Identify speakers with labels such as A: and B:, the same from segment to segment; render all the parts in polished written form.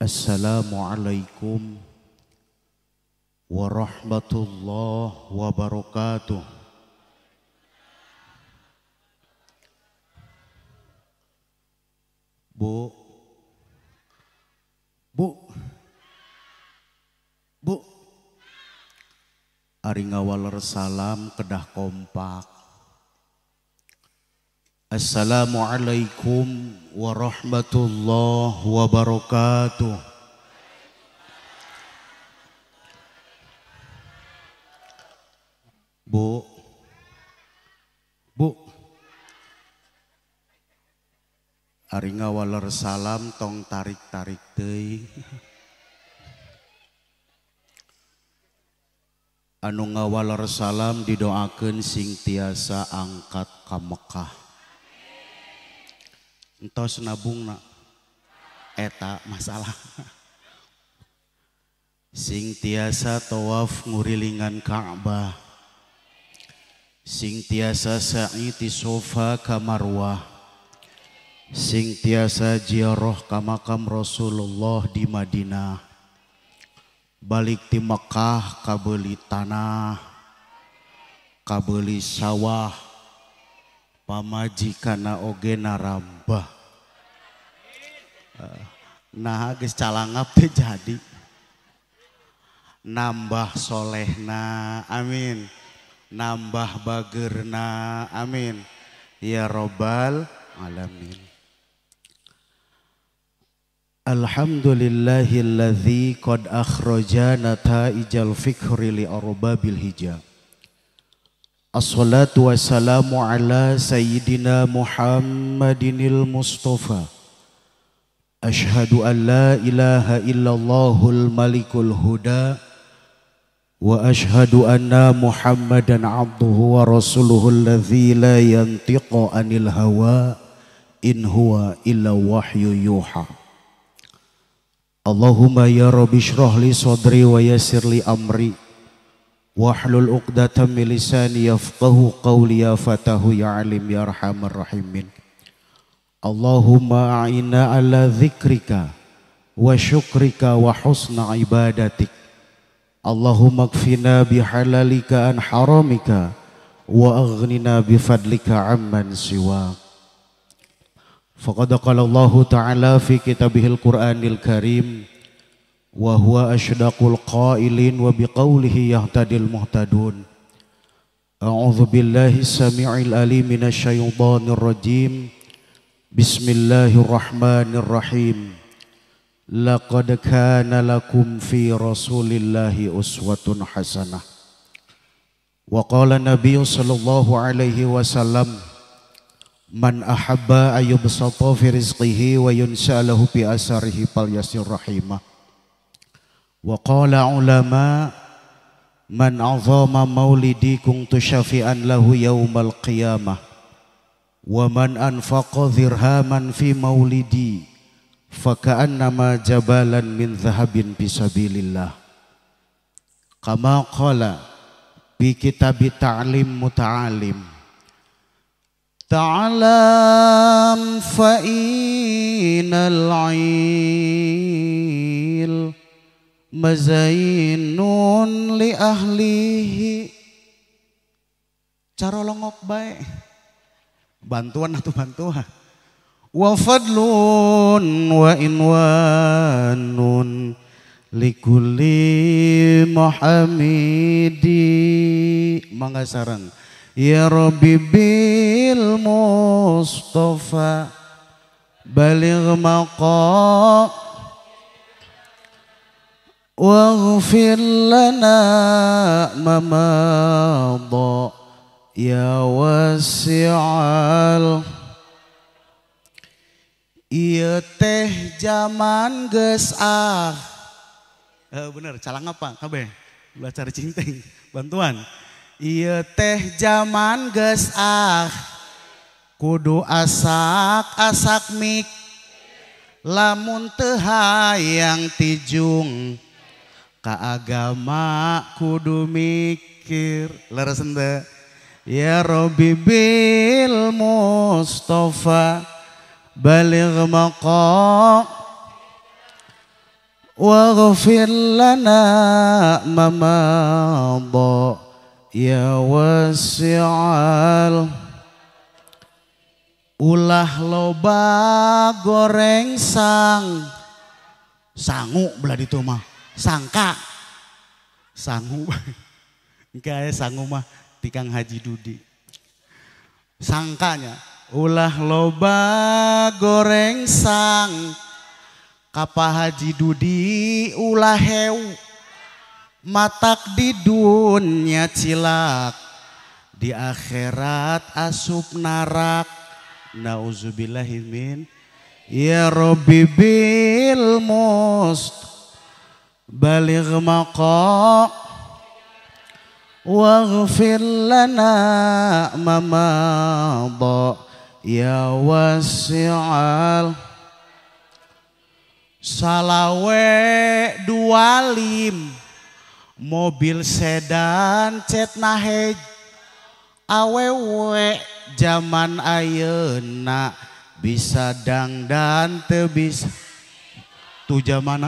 A: Assalamualaikum warahmatullahi wabarakatuh. Bu, Bu, Bu, ari ngawaler salam kedah kompak. Assalamualaikum warahmatullahi wabarakatuh. Bu, Bu, ari ngawaler salam tong tarik-tarik teuing. Anu ngawaler salam didoakeun sing tiasa angkat ka Mekah. Entos nabungna eta masalah. Sing tiasa tawaf ngurilingan Ka'bah. Sing tiasa sa'i ti Sofa ka Marwah. Sing tiasa ziarah ka makam Rasulullah di Madinah. Balik ti Mekah kabeuli tanah, kabeuli sawah, pamajikana oge narambah. Nah geus calangap teh jadi nambah solehna, amin. Nambah bagerna, amin. Ya robbal alamin. Alhamdulillahilladzi qad akhraja nataijal fikri li arbabil hijab. Assalatu wassalamu ala sayyidina Muhammadinil Mustafa. Ashhadu an la ilaha illallahul malikul huda. Wa ashhadu anna Muhammadan abduhu wa rasuluhu alladzi la yantiqu anil hawa in huwa illa wahyu yuha. Allahumma ya rabbi shrah li sadri wa yassir li amri wahlul 'uqdatam min lisani yafqahu qawli ya fatahu ya alim ya arhamar rahimin. Allahumma a'inna ala dzikrika wa syukrika wa husna ibadatik. Allahumma kfina bihalalika an haramika wa aghnina bifadlika amman siwak. Faqad qala Allahu ta'ala fi kitabihil Qur'anil Karim wa huwa ashdaqul qailin wa biqaulihi yahtadil muhtadun. A'udzu billahi samii'il alim minasy syaithanir rajim. Bismillahirrahmanirrahim. Laqad kana lakum fi rasulillahi uswatun hasanah. Wa qala Nabi sallallahu alaihi wasallam, man ahabba ayyubsata fi rizqihi wa yunsa'alahu fi asarihi falyasir rahimah. Wa qala ulama, man azama maulidi kuntu syafi'an lahu yaumal qiyamah. Wa man anfaqa dirhaman fi maulidi faka'annama jabalan min zahabin fisabilillah. Kama qala bi kitabi ta'lim muta'alim. Ta'alam fa inal il mazainun li ahlihi. Cara longok bae. Bantuan atau bantuan. Wa fadlun wa inwanun likulli muhammidi. Mangga sareng ya rabbi bil mustafa baligh maqa waghfir lana ma madha ya wasi'al. Ieu teh zaman geus ah. Bener, calang apa kabeh? Ulah cari cinteng, bantuan. Ieu teh zaman geus ah. Kudu asak-asak mik. Lamun teu hayang tijung ka agama kudu mikir. Leres henteu? Ya Rabbi bil Mustafa baligh maqa Waghfir lana ma madha ya wasi'al. Ulah loba goreng sang sangu belah ditu mah sangka sangu engke aya sangu mah tikang Haji Dudi sangkanya ulah loba goreng sang kapa Haji Dudi ulah heu matak di dunya cilak di akhirat asup narak. Nauzubillahi min ya Rabbi bil must baligh maqa waghfir lana ma madha ya wasi'al. Salawe dualim mobil sedan cet nahej awewe zaman ayeuna bisa dangdan teu bisa tu zamana.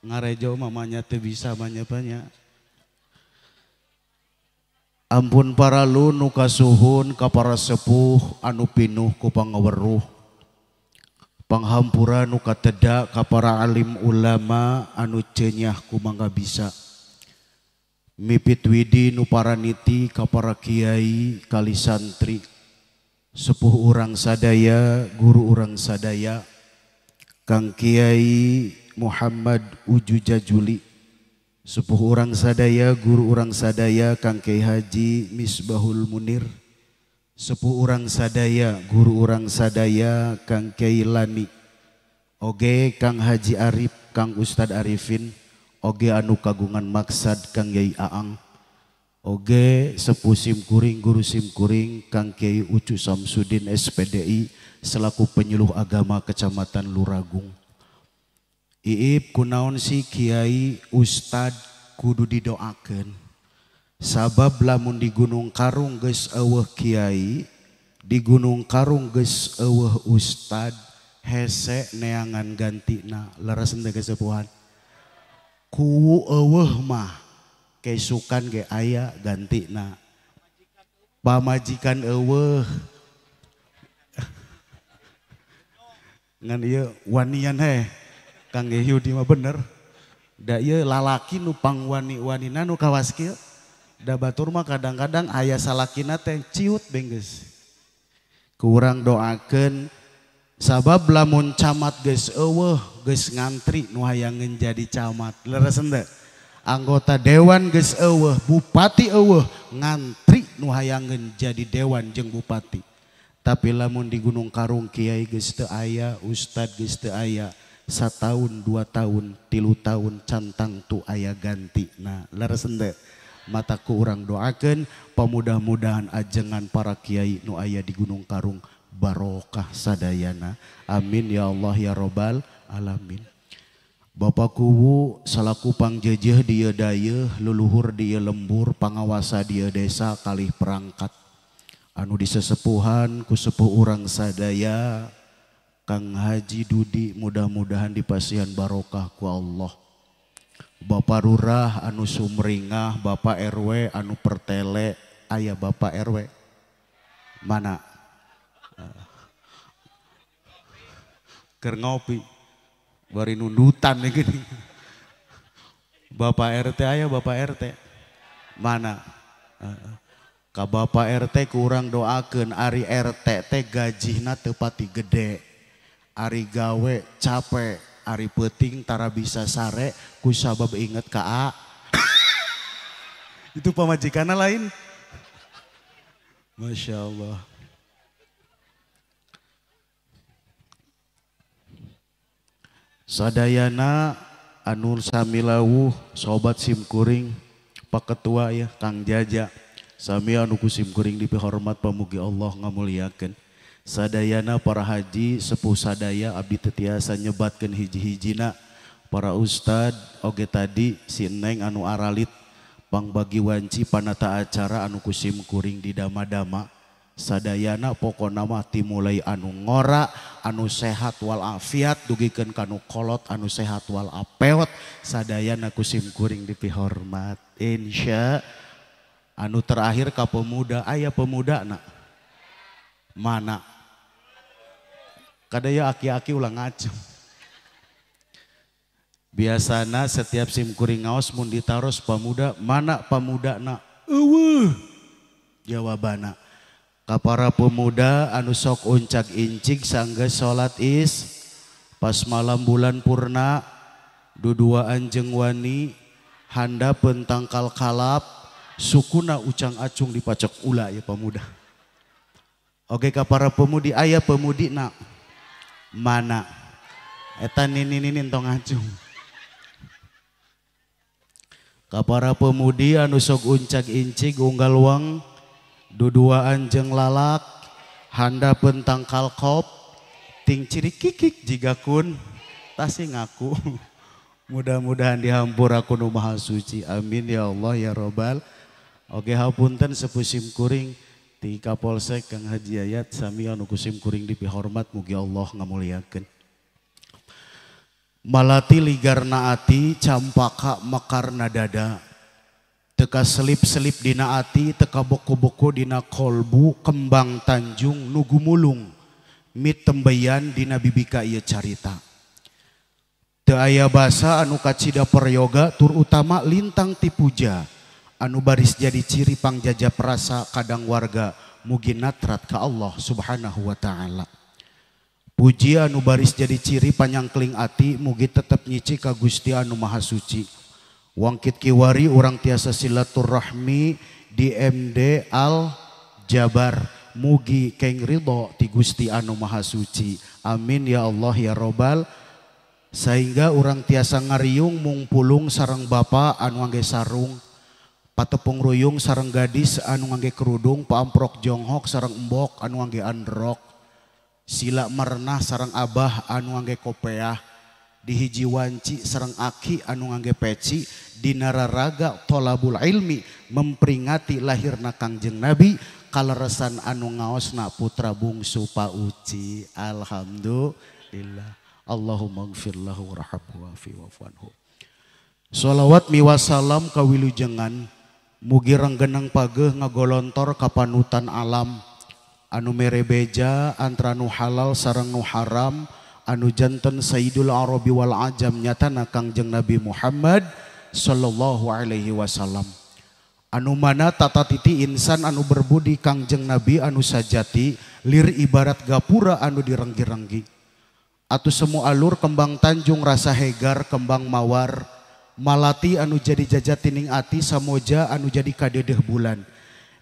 A: Ngarejo mamanya teu bisa banyak-banyak. Ampun para nu kasuhun ka para sepuh anu pinuh ku pangaweruh. Panghampura nu kateda ka para alim ulama anu cenyah ku mangga bisa. Mipit widi nu paraniti ka para kiai kali santri. Sepuh urang sadaya, guru urang sadaya, Kang Kiai Muhammad Uju Jajuli. Sepuh urang sadaya, guru urang sadaya, Kang Kiai Haji Misbahul Munir. Sepuh urang sadaya, guru urang sadaya, Kang Kiai Lani. Oge Kang Haji Arif, Kang Ustad Arifin. Oge anu kagungan maksad Kang Yai Aang. Oge sepuh simkuring, guru simkuring, Kang Kiai Ucu Samsudin SPDI selaku penyuluh agama Kecamatan Luragung. Iip kunaon si kiai ustad kudu didoakeun. Sabab lamun di Gunung Karung geus eueuh kiai, di Gunung Karung geus eueuh ustad, hese neangan gantina. Leres henteu kesepuhan. Kuwu eueuh mah kesukan ge aya gantina. Pamajikan eueuh. Ngan ieu wanian heh. Kang Yudi mah bener. Da ieu lalaki nu pangwani-wanina nu kawas kieu. Da batur mah kadang-kadang aya salakina teh ciut benggeus. Kurang doakeun sabab lamun camat geus eueuh geus ngantri nu hayangeun jadi camat. Leres henteu? Anggota dewan geus eueuh, bupati eueuh, ngantri nu hayangeun jadi dewan jeung bupati. Tapi lamun di Gunung Karung kiai geus teu aya, ustad geus teu aya, satahun, 2 tahun, 3 tahun cantang tu aya ganti. Nah, leres henteu? Mataku urang doakeun pamudah-mudahan ajengan para kiai nu aya di Gunung Karung barokah sadayana. Amin ya Allah ya Robbal alamin. Bapak kuwu salaku pangjejeh dieu dayeuh, luluhur dieu lembur, pangawasa dieu desa kalih perangkat anu disesepuhan ku sepuh urang sadaya Kang Haji Dudi mudah-mudahan dipasihan barokah ku Allah. Bapak Lurah anu sumringah, Bapak RW anu pertele, aya Bapak RW mana? Keur ngopi, bari nundutan gini. Bapak RT aya Bapak RT mana? Ka Bapak RT kurang doakeun ari RT teh gajihna teu pati gede, ari gawe capek, ari peuting tara bisa sare ku sabab inget ka A. Itu pamajikanna lain. Masya Allah. Sadayana anu samilawuh sobat simkuring Pak Ketua ya Kang Jaja sami anu ku simkuring dipihormat pamugi Allah ngamuliakeun. Sadayana para haji sepuh sadaya abdi teu tiasa nyebatkeun hiji-hijina para ustad oge tadi si Neng anu aralit pangbagi wanci panata acara anu ku simkuring di dama-dama. Sadayana pokona mah timulai anu ngora, anu sehat wal afiat dugikeun ka nu kolot anu sehat wal apeot, sadayana ku sim kuring dipihormat. Insya anu terakhir ka pemuda, aya pemuda na mana? Kadaya aki-aki ulah ngaceng. Biasana setiap sim kuring ngaos mun ditaros pemuda, mana pemuda na? Eueuh. Jawabana ka para pemuda anu sok uncak incik sanggeus salat is pas malam bulan purna duduaan jeung wani handapeun tangkal kalap sukuna ucang acung dipacok ula ya pemuda. Oke ka para pemudi aya pemudi na mana? Eta nini-nini tong acung. Ka para pemudi anu sok uncak incik unggal wang duduaan jeung lalak handapeun tangkal kop ting ciri kikik jiga kun tasi ngaku. Mudah-mudahan dihampura ku Nu Maha Suci. Amin ya Allah ya Robbal. Oke hapunten sepuh sim kuring ti Kapolsek Kang Haji Ayat sami anu ku sim kuring dipihormat mugi Allah ngamuliakeun. Malati ligarna ati campaka mekarna dada. Teka selip-selip dina ati, teka boko-boko dina kolbu, kembang tanjung nu gumulung, mit tembeyan dina bibika ieu carita. Teu aya basa anu kacida peryoga tur utama lintang ti puja, anu baris jadi ciri pangjajap rasa kadang warga mugi natrat ka Allah Subhanahu wa ta'ala. Puji anu baris jadi ciri panyangkling ati mugi tetep nyici ka Gusti anu Maha Suci. Wangkit kiwari urang tiasa silaturahmi di MD Al Jabar mugi keng ridho ti Gusti anu Maha Suci. Amin ya Allah ya Robbal. Sehingga urang tiasa ngariung mungpulung sareng bapa anu ngangge sarung, patepung ruyung sareng gadis anu ngangge kerudung, paamprok jonghok sareng embok anu ngangge androk, sila merenah sareng abah anu ngangge kopeah, dihiji wanci sareng aki anu ngangge peci, dinararaga tolabul ilmi memperingati lahirna Kangjeng Nabi kaleresan anu ngaosna putra bungsu Pak Uci. Alhamdulillah. Allahumma gfir lahu warhamhu wa'fi wa'fu anhu. Sholawat miwasalam kawilujengan mugi renggenang pageh ngagolontor kapanutan alam anu mere beja antara nu halal sareng nu haram anu janten Sayyidul Arabi wal Ajam nyatana Kangjeng Nabi Muhammad sallallahu alaihi wasallam. Anu mana tata titi insan anu berbudi Kangjeng Nabi anu sajati lir ibarat gapura anu direnggi-renggi. Atuh semua alur kembang tanjung rasa hegar kembang mawar malati anu jadi jajatining ati samoja anu jadi kadedeh bulan.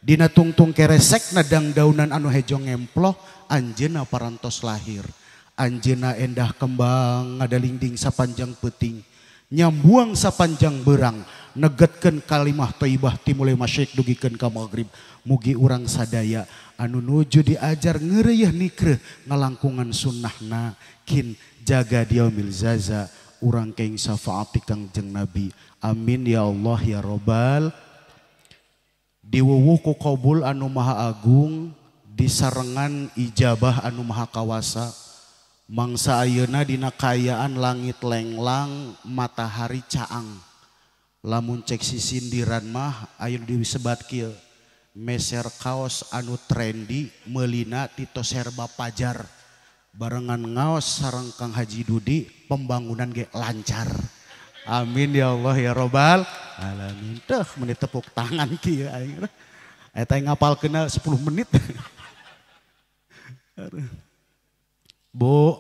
A: Dina tungtung keresek nadang daunan anu hejo ngemploh anjeuna parantos lahir. Anjeuna endah kembang ngadalingding sapanjang peuting nyambuang sapanjang berang negetkeun kalimah thayyibah timulai masyrik dugikeun ka magrib. Mugi urang sadaya anu nuju diajar ngeureuh nikreuh ngalangkungan sunnahna kin jaga diaumil zaza urang keng syafaati Kangjeng Nabi. Amin ya Allah ya Robbal. Diwuwuh ku qabul anu maha agung disarengan ijabah anu maha kawasa. Mangsa ayeuna dina kaayaan langit lenglang matahari caang. Lamun cek sisindiran mah ayeuna disebat kieu meser kaos anu trendi meulina ti toserba pajar. Barengan ngaos sareng Kang Haji Dudi pembangunan ge lancar. Amin ya Allah ya Robbal alamin. Teh menit tepuk tangan kieu aing. Eta ngapalkeunna 10 menit. Bu,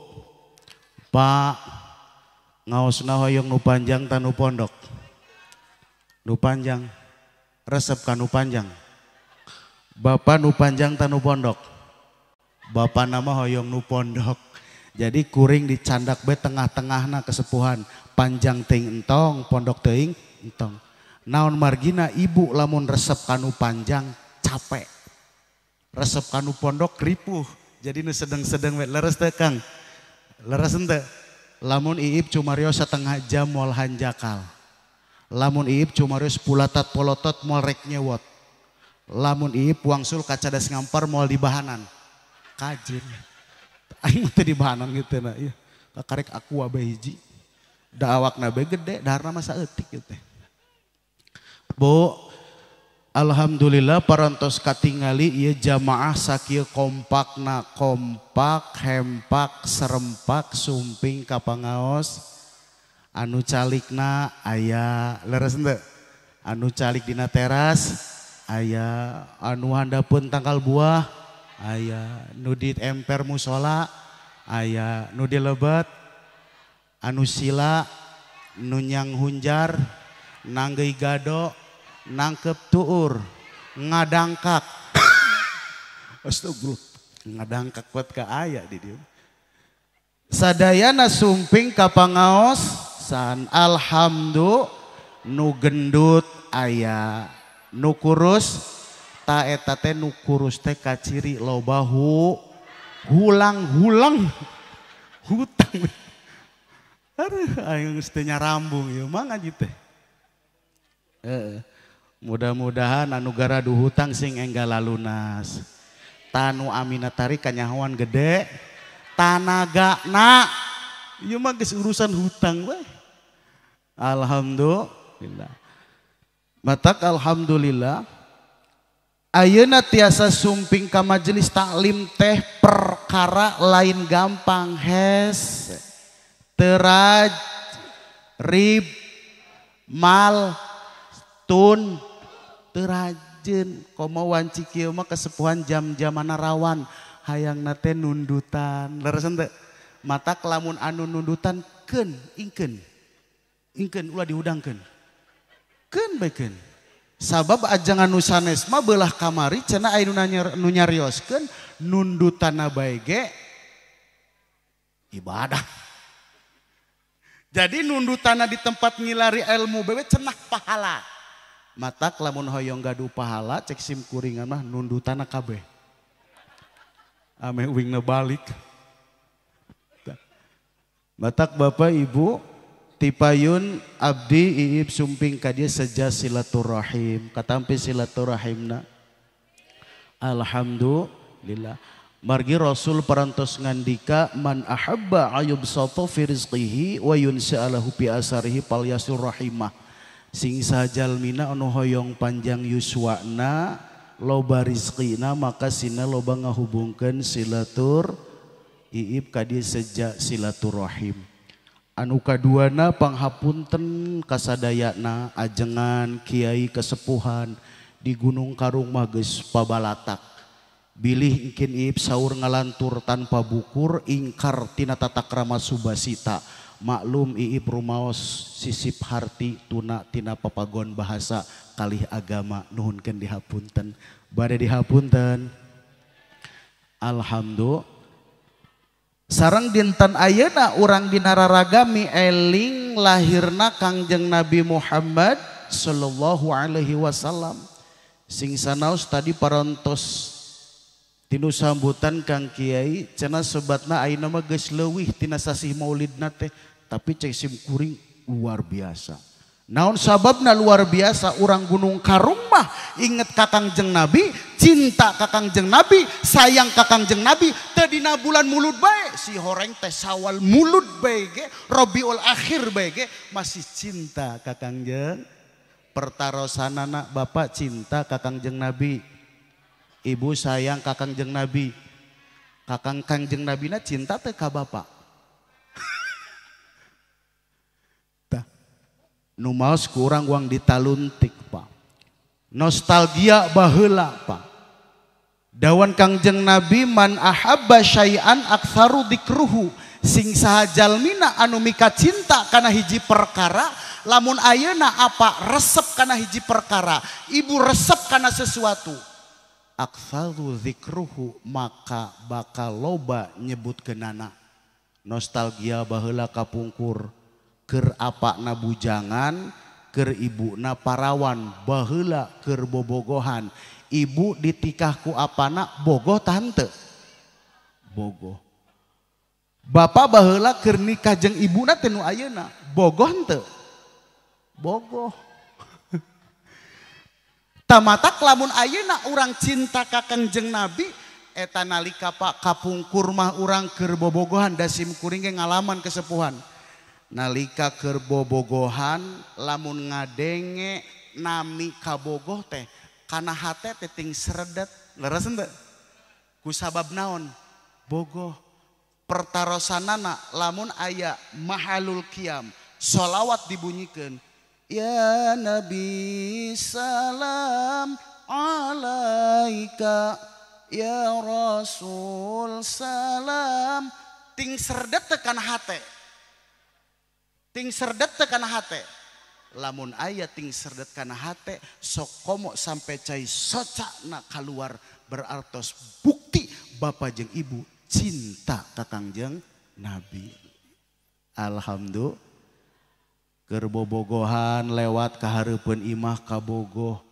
A: Pak, ngaosna hoyong nu panjang ta nu pondok? Nu panjang. Resep ka nu panjang. Bapak nu panjang ta nu pondok? Bapak nama hoyong nu pondok. Jadi kuring dicandak be tengah-tengahna kesepuhan. Panjang teuing entong, pondok teuing entong. Naon margina ibu lamun resep ka nu panjang capek. Resep ka nu pondok ripuh. Jadi nu sedeng-sedeng we leres teu Kang? Leres henteu? Lamun iip cumarios setengah jam moal hanjakal. Lamun iip cumarios pulatat polotot moal rek nyewot. Lamun ieu wangsul ka Cadas Ngampar moal dibahanan. Kajen. Aing mah teu dibahanan kitu na ieu. Kakarek aku bae hiji. Da awakna bae gede, daharna mah saeutik ieu teh. Bu, alhamdulillah parantos katingali ieu jamaah sakieu kompakna, kompak, hempak, serempak, sumping ka pangaos. Anu calikna aya leres henteu? Anu calik dina teras aya, anu handapeun tangkal buah aya, nu di emper musola aya, nu di lebet, anu sila, nu nyang hunjar, nanggeuy gado, nangkep tuur, ngadangkak. Astagfirullah, ngadangkak kuat ka aya di dieu. Sadayana sumping ka pangaosan. Alhamdulillah, nu gendut aya, nu kurus ta eta teh nu kurus teh kaciri loba hulang-hulang hutang. Aduh, aing geus teu nyarambung ieu mah ngaji teh. Mudah-mudahan anu garadu hutang sing enggal lalunas. Tanu amina tarik kanyahoan gede tanagana ieu mah geus urusan hutang we. Alhamdulillah. Matak alhamdulillah ayeuna tiasa sumping ka majelis taklim teh perkara lain gampang hes teraj rib mal tun terajen komo wanci kieu mah kesepuhan jam-jamana rawan hayangna teh nundutan leres henteu matak lamun anu nundutan keun ingkeun ingkeun ulah dihudangkeun keun bae keun sabab ajangan nu sanes mah beulah kamari cenah aya nu nyarioskeun nundutanna bae ge ibadah. Jadi nundutanna di tempat ngilari ilmu bae cenah pahala. Matak lamun hoyong gaduh pahala cek sim kuringan mah nundutanna kabeh. Ameh uingna balik. Matak Bapak Ibu tipayun abdi iib sumping ka dieu seja silaturahim, katampi silaturahimna. Alhamdulillah. Margi Rasul parantos ngandika man ahabba ayubsata fi rizqihi wa yunsa'alahu fi asarihi falyasur rahimah. Sing sajalmina anu hoyong panjang yuswana loba rizqina maka sina loba ngahubungkeun silatur iib ka dieu seja silaturahim. Anu kaduana panghapunten kasadayana ajengan kiai kesepuhan di Gunung Karung mah geus pabalatak. Bilih ingkin iib saur ngalantur tanpa bukur ingkar tina tata krama subasita. Maklum iib rumaos sisip harti tuna tina papagon bahasa kalih agama nuhunkeun dihapunten. Bade dihapunten. Alhamdulillah. Sareng dinten ayeuna urang dina raragami eling lahirna Kangjeng Nabi Muhammad sallallahu alaihi wasallam. Sing sanaos tadi parantos tinu sambutan Kang Kiai cenah sebatna ayeuna mah geus leuwih tina sasih maulidna teh, tapi cek sim kuring luar biasa. Naon sababna luar biasa? Urang Gunung Karung mah inget ka Kangjeng Nabi, cinta ka Kangjeng Nabi, sayang ka Kangjeng Nabi, teu dina bulan mulud bae, si horeng teh sawal mulud bae ge, Rabiul Akhir bae ge masih cinta ka Kangjeng. Pertarosanana bapak cinta ka Kangjeng Nabi, ibu sayang ka Kangjeng Nabi, kakang Kangjeng Nabina cinta teh ka bapak. Nu maos kurang uang ditaluntik pak. Nostalgia baheula pak. Dawan Kangjeng Nabi man ahabba syai'an aktsaru dikruhu. Sing saha jalmina anu mika cinta kana hiji perkara, lamun ayeuna apa resep kana hiji perkara, ibu resep kana sesuatu, aktsaru dzikruhu maka bakal loba nyebutkeunana. Nostalgia baheula kapungkur. Keur apakna bujangan, keur ibuna parawan, baheula keur bobogohan. Ibu ditikah ku apana bogoh tante. Bogoh. Bapak baheula keur nikah jeung ibuna teh nu ayeuna, bogoh henteu? Bogoh. Tamatak lamun ayeuna urang cinta ka Kangjeng Nabi eta nalika Pak kapungkur mah urang keur bobogohan da sim kuring ge ngalaman kesepuhan. Nalika keur bobogohan lamun ngadenge nami kabogoh teh kana hate teh ting sredet. Leres henteu? Ku sabab naon? Bogoh. Pertarosanana lamun aya mahalul qiyam, sholawat dibunyikeun. Ya Nabi salam alaika, ya Rasul salam. Ting serdet tekan hate. Ting serdet tekan hate. Lamun aya ting serdet kana hate, sok komo sampai cai socana keluar berartos bukti bapak jeung ibu cinta ka Kangjeng Nabi. Alhamdulillah. Keur bobogohan lewat ka hareupeun imah kabogoh.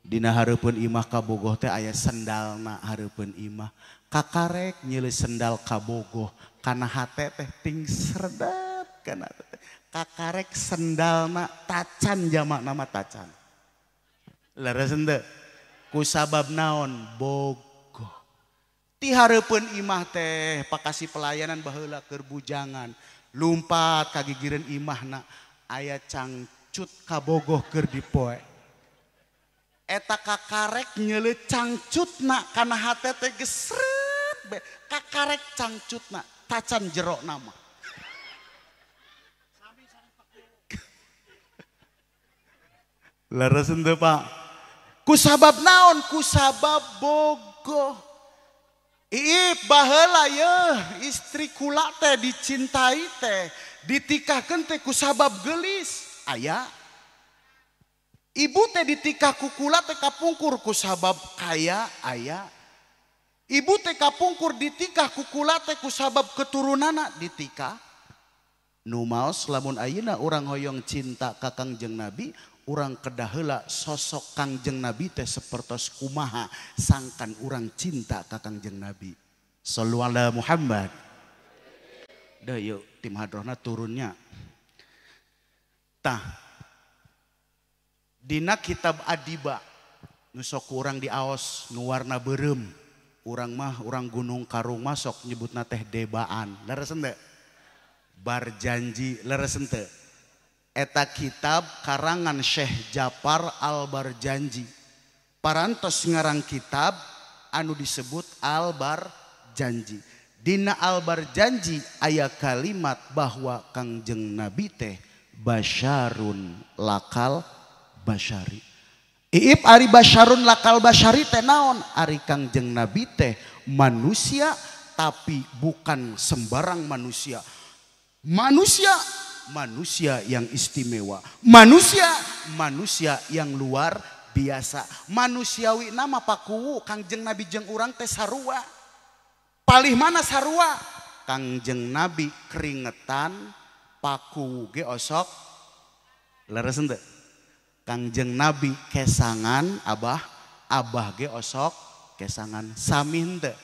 A: Dina hareupeun imah kabogoh teh aya sendalna hareupeun imah. Kakarek nyeuleuh sendal kabogoh kana hate teh ting sredet kana teh. Kakarek sendalna tacan jamakna mah tacan. Leres henteu? Ku sabab naon? Bogoh. Ti hareupeun imah teh pakasi pelayanan baheula keur bujangan. Lumpat ka gigireun imahna aya cangcut kabogoh keur dipoe. Eta kakarek nyeuleuh cangcutna kana hate teh gesret be. Kakarek cangcutna tacan jero nama. Leres henteu Pak? Ku sabab naon? Ku sabab bogoh. Iip baheula yeuh istri kula teh dicintai teh ditikahkeun teh ku sabab geulis. Aya ibu teh ditikah ku kula teh kapungkur ku sabab kaya. Aya ibu teh kapungkur ditikah ku kula teh ku sabab keturunanna ditikah. Nu maos lamun ayeuna urang hoyong cinta ka Kangjeng Nabi, urang kedah heula sosok Kangjeng Nabi teh sapertos kumaha sangkan urang cinta ka Kangjeng Nabi. Shallu ala Muhammad. Dah yuk tim hadrohna turunnya. Tah dina kitab Adiba nu sok urang diaos nu warna beureum. Urang mah urang Gunung Karung mah sok nyebutna teh debaan. Leres henteu? Barjanji leres henteu? Eta kitab karangan Syekh Japar Al-Barjanji. Parantos ngarang kitab anu disebut Al-Barjanji. Dina Al-Barjanji aya kalimat bahwa Kangjeng Nabi teh basyarun lakal basyari. Iip ari basyarun lakal basyari teh naon? Ari Kangjeng Nabi teh manusia tapi bukan sembarang manusia. Manusia, manusia yang istimewa. Manusia, manusia yang luar biasa. Manusiawi nama pakuwu Kangjeng Nabi jeung urang teh sarua. Palih mana sarua? Kangjeng Nabi keringetan pakuwu ge osok leres henteu? Kangjeng Nabi kesangan abah, abah ge osok kesangan sami henteu?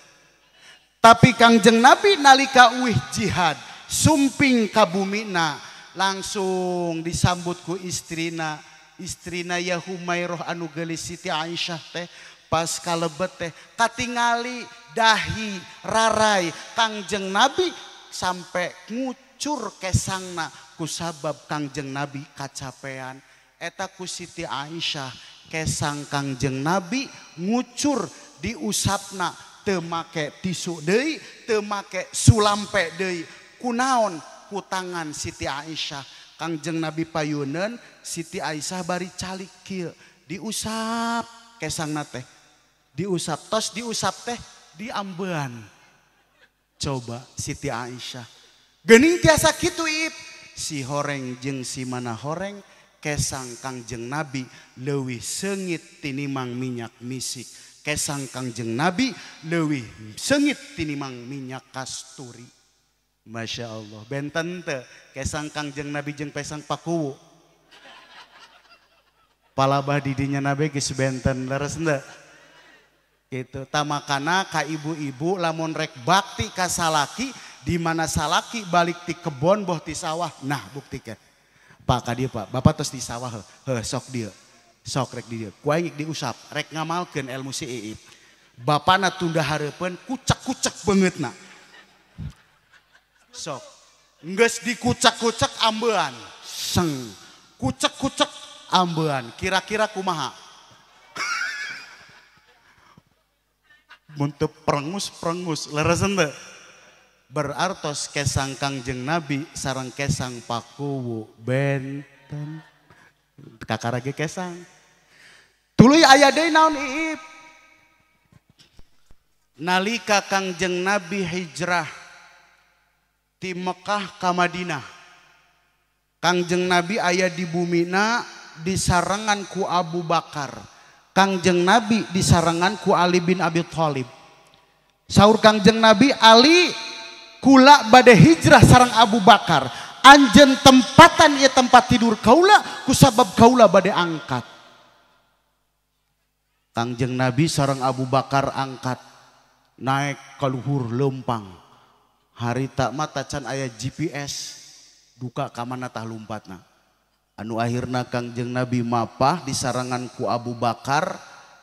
A: Tapi Kangjeng Nabi nalika uih jihad sumping ka bumina langsung disambut ku istrina. Istrina ya Humairah anu geulis Siti Aisyah teh pas kalebet teh katingali dahi rarai Kangjeng Nabi sampai ngucur kesangna kusabab Kangjeng Nabi kacapean. Eta ku Siti Aisyah kesang Kangjeng Nabi ngucur diusapna teu make tisu deui, teu make sulampe deui. Kunaon? Ku tangan Siti Aisyah. Kangjeng Nabi payuneun, Siti Aisyah bari calik kieu, diusap kesangna teh. Diusap tos diusap teh diambean. Coba Siti Aisyah. Geuning tiasa kitu ip. Si horeng jeung si mana horeng kesang Kangjeng Nabi leuwih seungit tinimang minyak misik. Kesang Kangjeng Nabi leuwih seungit tinimang minyak kasturi. Masya Allah, benten teu kesang Kangjeng Nabi jeung pesang pakuwu. Palabah didinya Nabi geus benten leres henteu? Gitu. Tamakana ka ibu-ibu lamun rek bakti ka salaki di mana salaki balik ti kebon boh ti sawah. Nah, buktikan. Pak ka dieu Pak, bapak tos di sawah heuh, sok dieu. Sok rek di dieu ku aing diusap rek ngamalkeun ilmu si Iip. Bapana tunda hareupeun kucek-kucek beungeutna. Sok geus dikucek-kucek ambean seng kucek-kucek ambean kira-kira kumaha? Mun teu prengus-prengus leres henteu? Berartos kesang Kangjeng Nabi sareng kesang Pakuwu benten. Kakarage kesang. Tuluy aya deui naon Iip? Nalika Kangjeng Nabi hijrah ti Mekah ka Madinah. Kangjeng Nabi aya di bumina disarengan ku Abu Bakar. Kangjeng Nabi disarengan ku Ali bin Abi Thalib. Saur Kangjeng Nabi Ali kula bade hijrah sareng Abu Bakar. Anjeun tempatan ieu tempat tidur kaula kusabab kaula bade angkat. Kangjeng Nabi sareng Abu Bakar angkat naik ka luhur leumpang. Harita mah tacan aya GPS duka ka mana tah lumpatna. Anu akhirna Kangjeng Nabi mapah disarengan ku Abu Bakar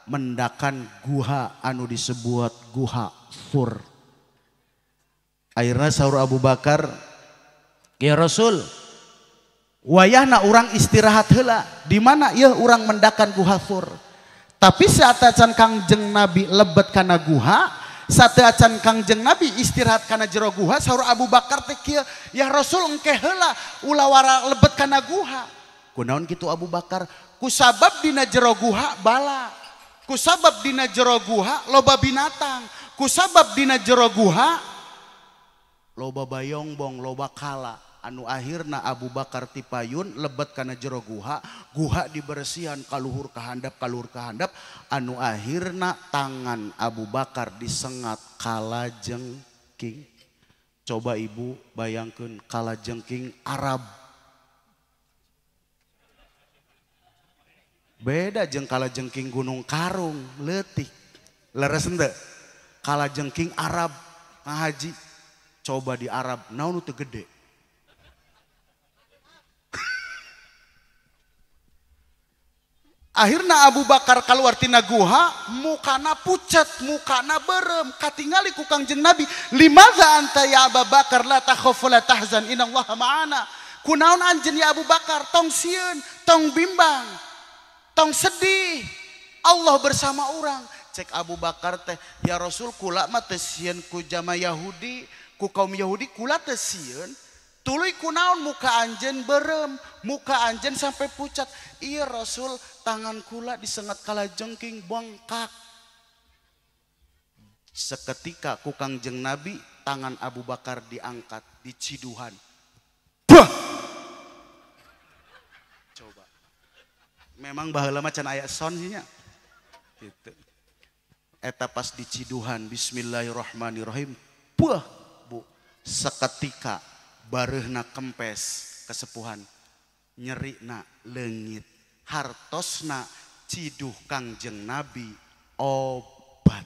A: mendakan guha anu disebut Guha Thur. Akhirna saur Abu Bakar, ya Rasul, wayahna urang istirahat heula, di mana ieu urang mendakan Guha Thur. Tapi saat acan Kangjeng Nabi lebet kana guha, saat acan Kangjeng Nabi istirahat kana jero guha, saur Abu Bakar teh kieu, ya Rasul engke heula ulah wara lebet kana guha. Kunaon kitu Abu Bakar? Kusabab dina jero guha bala, kusabab dina jero guha loba binatang, kusabab dina jero guha loba bayongbong, loba kala. Anu akhirna Abu Bakar tipayun lebet kana jero guha, guha dibersihan kaluhur kahandap kaluhur kahandap, anu akhirna tangan Abu Bakar disengat kalajengking. Coba ibu bayangkeun kalajengking Arab. Beda jeung kalajengking Gunung Karung leutik. Leres henteu? Kalajengking Arab ngahaji. Coba di Arab naon teu gede. Akhirna Abu Bakar keluar tina guha, mukana pucat, mukana berem, katingali ku Kangjeng Nabi, limaza anta ya Abu Bakar la takhaf la tahzan innallaha ma'ana. Kunaon anjeun ya Abu Bakar, tong sieun, tong bimbang, tong sedih, Allah bersama urang. Cek Abu Bakar teh, ya Rasul kula mah teu sieun ku jama Yahudi, ku kaum Yahudi kula teu sieun. Tuluy kunaon muka anjeun berem, muka anjeun sampai pucat. Iya Rasul, tangan kula disengat kalajengking bengkak. Seketika ku Kangjeng Nabi tangan Abu Bakar diangkat diciduhan. Bah! Coba. Memang baheula mah can aya son sih nya. Gitu. Eta pas diciduhan bismillahirrahmanirrahim. Bah, Bu. Seketika bareuhna kempes kesepuhan, nyerina leungit, hartosna ciduh Kangjeng Nabi obat.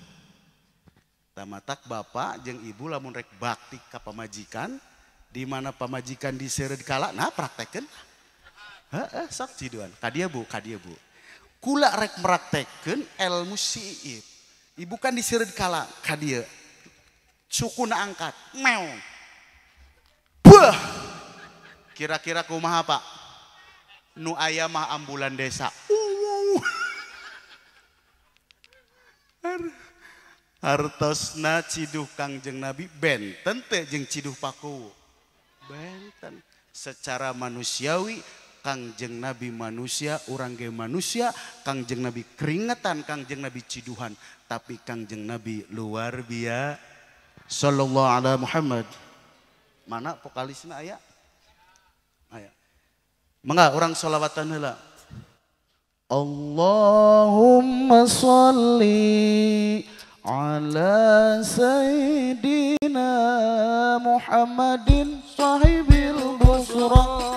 A: Tamatak bapak jeung ibu lamun rek bakti ka pamajikan, di mana pamajikan diseureud kala, nah praktekeun. Heeh, sok ciduhan. Ka dieu Bu, ka dieu Bu. Kula rek meraktekeun ilmu siib. Ibu kan diseureud kala, ka dieu. Sukuna angkat, meong. Buah. Kira-kira kumaha Pak? Nu aya mah ambulan desa. Hartosna ciduh Kangjeng Nabi benten teh jeung ciduh Pakuwu. Benten. Secara manusiawi Kangjeng Nabi manusia, urang ge manusia, Kangjeng Nabi keringetan, Kangjeng Nabi ciduhan, tapi Kangjeng Nabi luar biasa. Sallallahu ala Muhammad. Mana vokalisna aya? Aya. Mangga urang sholawatan heula. Allahumma sholli ala sayyidina Muhammadin sahibil busra.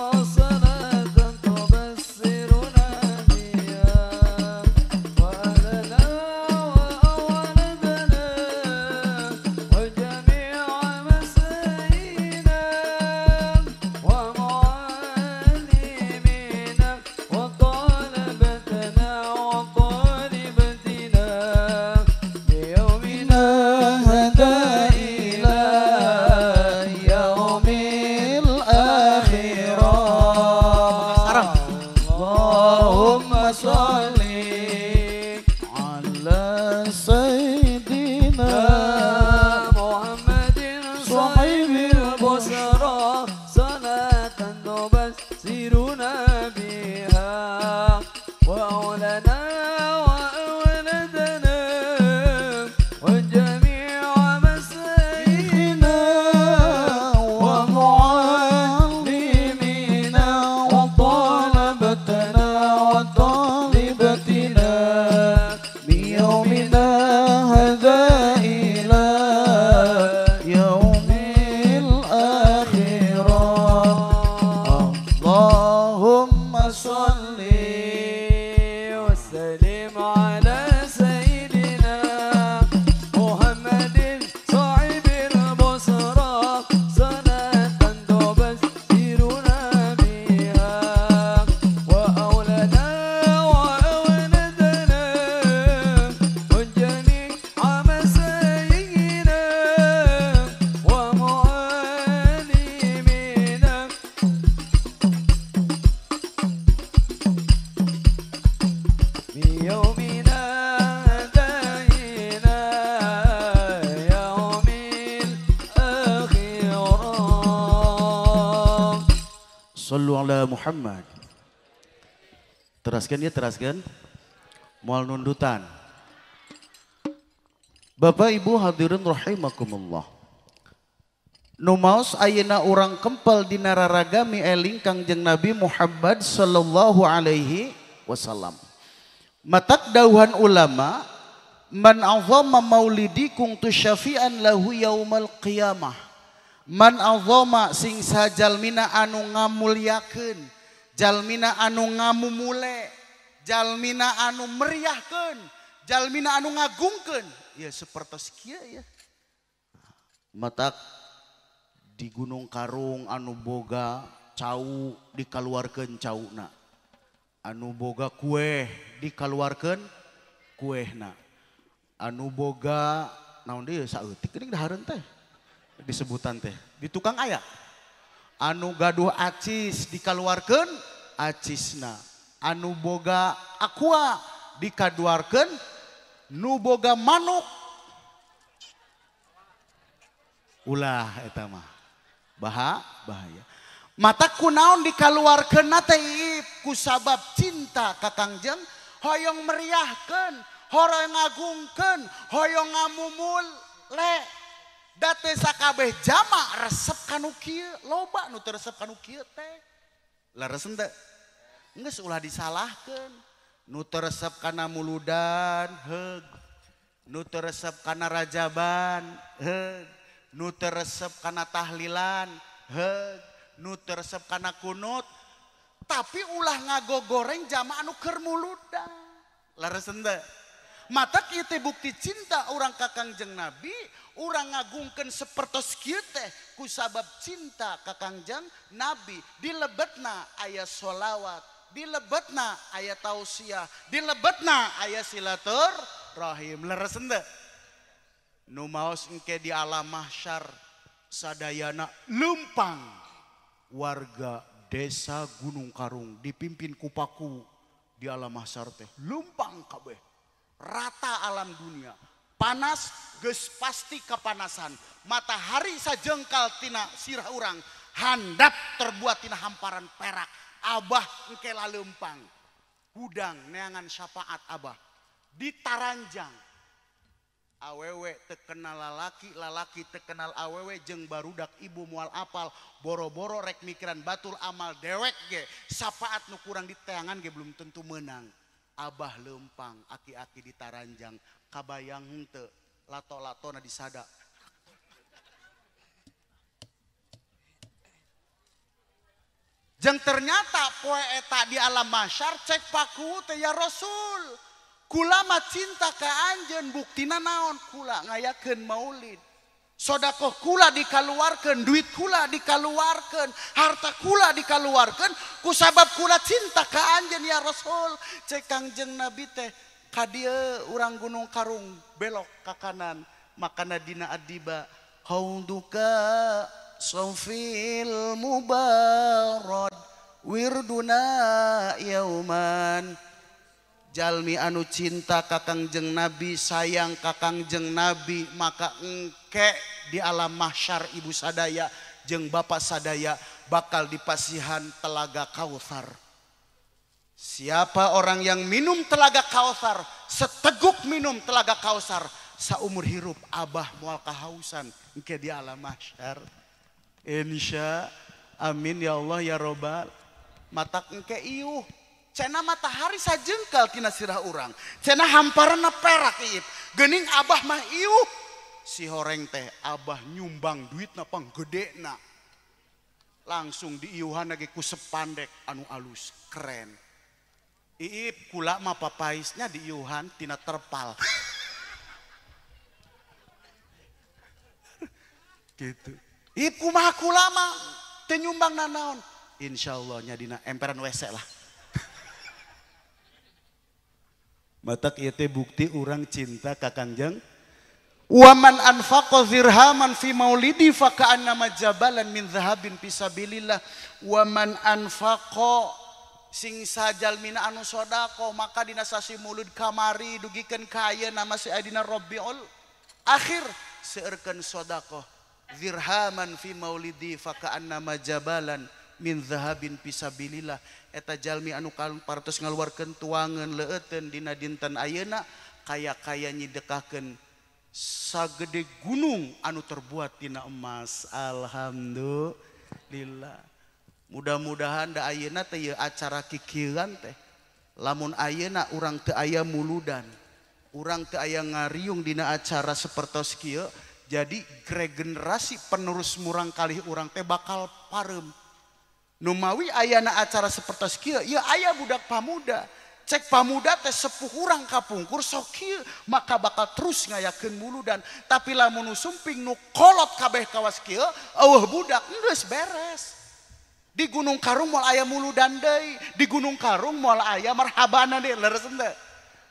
A: Sallu ala Muhammad. Teraskan ya, teraskan. Moal nundutan. Bapak Ibu hadirin rahimakumullah. Nu maos ayeuna urang kempel dina raragami eling Kangjeng Nabi Muhammad sallallahu alaihi wasallam. Matak dauhan ulama, man azama maulidi kuntu syafi'an lahu yaumal qiyamah. Man azama sing sajalmina anu ngamulyakeun, jalmina anu ngamumule, jalmina anu meriahkeun, jalmina anu ngagungkeun. Ya sepertos kieu ya. Matak di Gunung Karung anu boga cau dikaluarkeun cauna. Anu boga kue dikaluarkeun kuehna. Anu boga naon deui saeutik geuning dahareun teh disebutan teh di tukang aya. Anu gaduh acis dikaluarkeun acisna. Anu boga aqua dikaluarkeun, nu boga manuk ulah eta mah bahaya. Mata kunaon dikaluarkeun teh ku sabab cinta ka Kangjeng, hoyong meriahkeun, hoyong ngagungkeun, hoyong ngamumule. Da teu sakabeh jama resep kanu kieu, loba nu teu resep kanu kieu teh. Leres henteu? Geus ulah disalahkeun. Nu teu resep kana muludan, heug. Nu teu resep kana rajaban, heug. Nu teu resep kana tahlilan, heug. Nu teu resep kana kunut, tapi ulah ngagogoreng jama anu keur muludan. Leres henteu? Matak ieu teh bukti cinta urang ka Kangjeng Nabi, urang ngagungkeun sapertos kieu teh ku sabab cinta ka Kangjeng Nabi. Dilebetna aya sholawat, dilebetna aya tausiah, dilebetna aya silaturahim. Leres henteu? Nu maos engke di alam mahsyar sadayana leumpang warga desa Gunung Karung dipimpin ku Paku di alam mahsyar teh leumpang kabeh. Rata alam dunia. Panas geus pasti kepanasan. Matahari sajengkal tina sirah urang, handap terbuat tina hamparan perak. Abah engke laleumpang. Hudang neangan syafaat abah. Ditaranjang. Awewe terkenal lalaki, lalaki terkenal awewe jeung barudak ibu moal apal, boro-boro rek mikiran batul amal dewek ge. Syafaat nu kurang diteangan ge belum tentu menang. Abah lempang, aki-aki ditaranjang, kabayang henteu, lato-latona disada. Jeung ternyata poe eta di alam mahsyar cek Paku teh ya Rasul. Kula mah cinta ka anjeun buktina naon? Kula ngayakeun maulid. Sodakoh kula dikaluarkeun, duit kula dikaluarkeun, harta kula dikaluarkeun ku sabab kula cinta ka anjeun ya Rasul. Cek Kangjeng Nabi teh ka dieu urang Gunung Karung belok ka kanan, makana dina adiba hauduka sofil mubarad wirduna yauman. Jalmi anu cinta ka Kangjeng Nabi, sayang ka Kangjeng Nabi, maka engke di alam mahsyar ibu sadaya jeung bapak sadaya bakal dipasihan telaga Kautsar. Siapa orang yang minum telaga Kautsar, seteguk minum telaga Kautsar, saumur hirup abah moal kahausan engke di alam mahsyar. Insya amin ya Allah ya robbal. Matak engke iuh. Cenah matahari sajengkal tina sirah urang. Cenah hamparanna perak iip. Geuning abah mah iuh. Si horeng teh abah nyumbang duitna panggedena. Langsung diiuhan lagi ku sepandek anu alus keren. Iip kula mah papaisnya diiuhan tina terpal. Gitu. Iip kumaha kula mah teu nyumbang nanaon. Insyaallah nya dina emperan WC lah. Matak ieu teh bukti urang cinta ka Kangjeng. Wa man anfaqa dirhaman fi maulidi fa ka'annama jabalan min zahabin fi sabilillah. Wa man anfaqa sing sajalmina anu sedekah maka dina sasi mulud kamari dugikeun ka ayeuna masih aya dina Rabiul Akhir seueurkeun sedekah dirhaman fi maulidi fa ka'annama jabalan min zahabin fisabilillah eta jalmi anu parantos ngaluarkeun tuangeun leueteun dina dinten ayeuna kaya-kaya nyidekahkeun sagede gunung anu terbuat tina emas. Alhamdulillah. Mudah-mudahan da ayeuna teh ieu acara kikieuan teh lamun ayeuna urang teu aya muludan, urang teu aya ngariung dina acara sapertos kieu, jadi regenerasi penerus murang kalih urang teh bakal pareum. Numawi ayana acara sapertos kieu, ieu aya budak pamuda. Cek pamuda teh sepuh urang kapungkur sok kieu, maka bakal terus ngayakeun muludan. Tapi lamun nu sumping nu kolot kabeh kawas kieu, eueuh budak geus beres. Di Gunung Karung moal aya muludan deui, di Gunung Karung moal aya marhabana deui, leres henteu?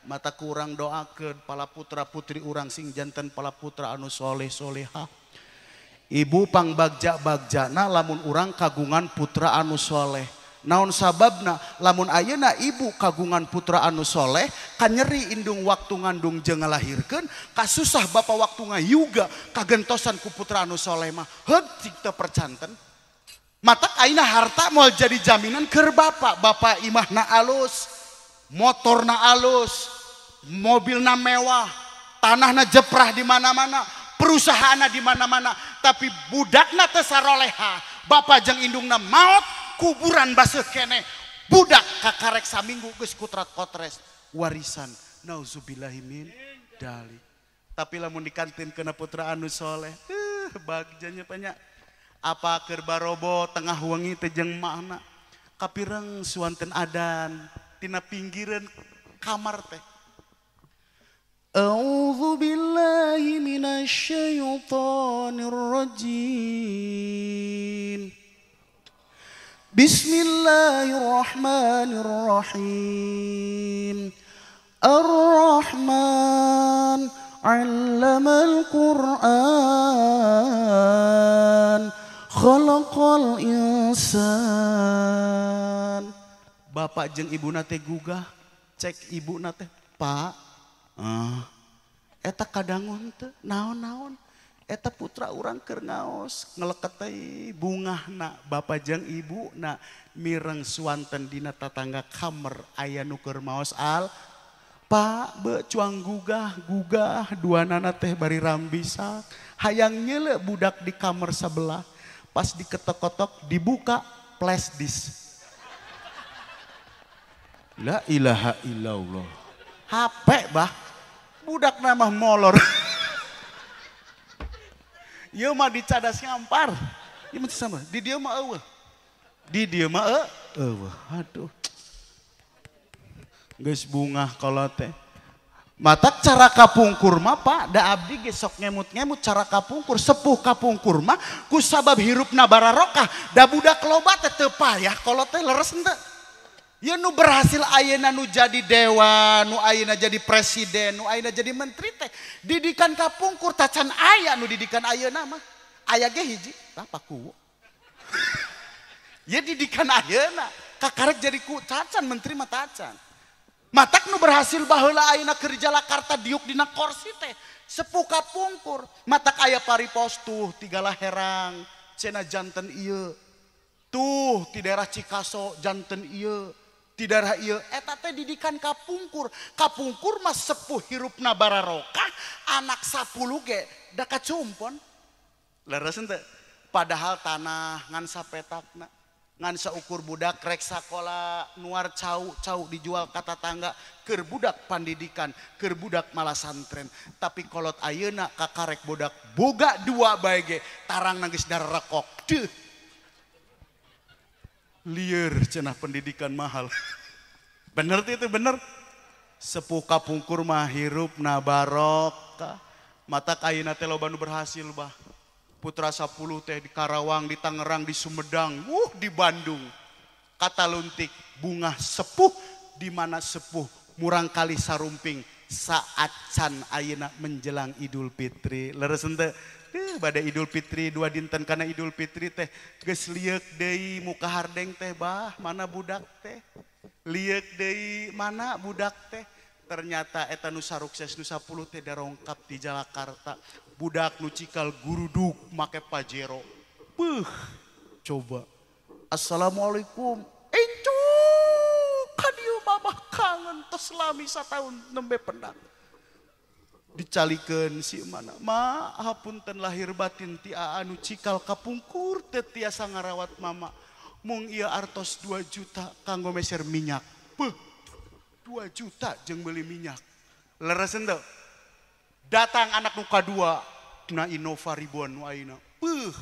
A: Mata kurang doakeun pala putra putri urang sing janten pala putra anu soleh soleha. Ibu pangbagja-bagjana lamun urang kagungan putra anu soleh. Naon sababna lamun ayeuna ibu kagungan putra anu soleh kanyeri indung waktu ngandung jeung ngalahirkeun, kasusah bapa waktu ngayuga kagentosan ku putra anu soleh mah heug cik teu percanten. Matak ayeuna harta moal jadi jaminan keur bapa, bapa imahna alus, motorna alus, mobilna mewah, tanahna jeprah di mana-mana, perusahaanna di mana-mana, tapi budakna teu saroleha, bapa jeung indungna maot, kuburan baseuh keneh, budak kakarek saminggu geus kutrat kotres, warisan. Nauzubillahi min dalik. Tapi lamun dikantin kana putra anu soleh, bagjanya banyak. Apa keur barobo tengah wengi teh jeung makna kapireng suanten adan tina pinggireun kamar teh. A'udzu billahi minasyaitonir rajim. Bismillahirrahmanirrahim. Ar-Rahman 'allamal Qur'an khalaqal insan. Bapak jeung ibuna teh gugah, cek ibuna teh, "Pak, eta kadangun teh naon-naon, eta putra urang keur ngaos ngeleket teh bungahna." Bapak jeung ibuna mireng suanten dina tatangga kamar aya nu keur maos al, "Pak, be cuang gugah-gugah duanana teh bari rambisak, hayang nyeule budak di kamar sebelah." Pas diketok-ketok dibuka flash disk. La ilaha illallah. HP bah. Budak nama molor. Ieu mah dicadas ngampar. Ieu mah sama. Di dieu mah eueuh. Di dieu mah eueuh. Aduh. Geus bungah kalau teh. Matak cara kapungkur mah Pak, da abdi ge sok ngemut-ngemut cara kapungkur, sepuh kapungkur mah ku sabab hirupna bararokah, da budak loba teh teu payah kalau teh leres henteu. Ya nu berhasil ayeuna nu jadi dewan, nu ayeuna jadi presiden, nu ayeuna jadi menteri teh didikan kapungkur tacan aya nu didikan ayeuna mah. Aya ge hiji, tah paku. Ya didikan ayeuna, kakarek jadi ku tacan menteri mah tacan. Matak nu berhasil baheula ayeuna keur Jakarta diuk dina kursi teh sepuh kapungkur. Matak aya paripos tuh tigalah herang cenah janten ieu. Tuh di daerah Cikaso janten ieu, di daerah ieu eta teh didikan kapungkur. Kapungkur mah sepuh hirupna bararokah, anak 10 ge da kacumpon. Leres henteu? Padahal tanah ngan sapetakna, ngan saukur budak rek sakola nuar cau cau dijual ka tatangga keur budak pandidikan, keur budak malah santren. Tapi kolot ayeuna kakarek budak boga dua bae ge tarang geus darekok. Deuh. Lieur cenah pendidikan mahal. Bener itu bener. Sepuh kapungkur mah hirupna barokah. Matak ayeuna teh loba nu berhasil bah. Putra 10 teh di Karawang, di Tangerang, di Sumedang, di Bandung. Kata luntik bunga sepuh di mana sepuh murang kali sarumping saat can ayeuna menjelang Idul Fitri. Leres henteu? Bade Idul Fitri dua dinten kana Idul Fitri teh geus lieuk deui muka hardeng teh bah, mana budak teh? Lieuk deui mana budak teh? Ternyata eta nu sarukses nu 10 teh darongkap di Jakarta. Budak nu cikal guruduk make Pajero. Beuh, coba. Assalamualaikum. Encu kadieu mamah kangen tos lami sataun nembe pendang. Dicalikeun si mana ma hapunten lahir batin ti anu cikal kapungkur teu tiasa ngarawat mama. Mung ieu artos 2 juta kanggo meser minyak. Beuh, 2 juta jeung meuli minyak. Leres henteu? Datang anak nu kadua na Innova ribuan nu ayeuna. Beuh,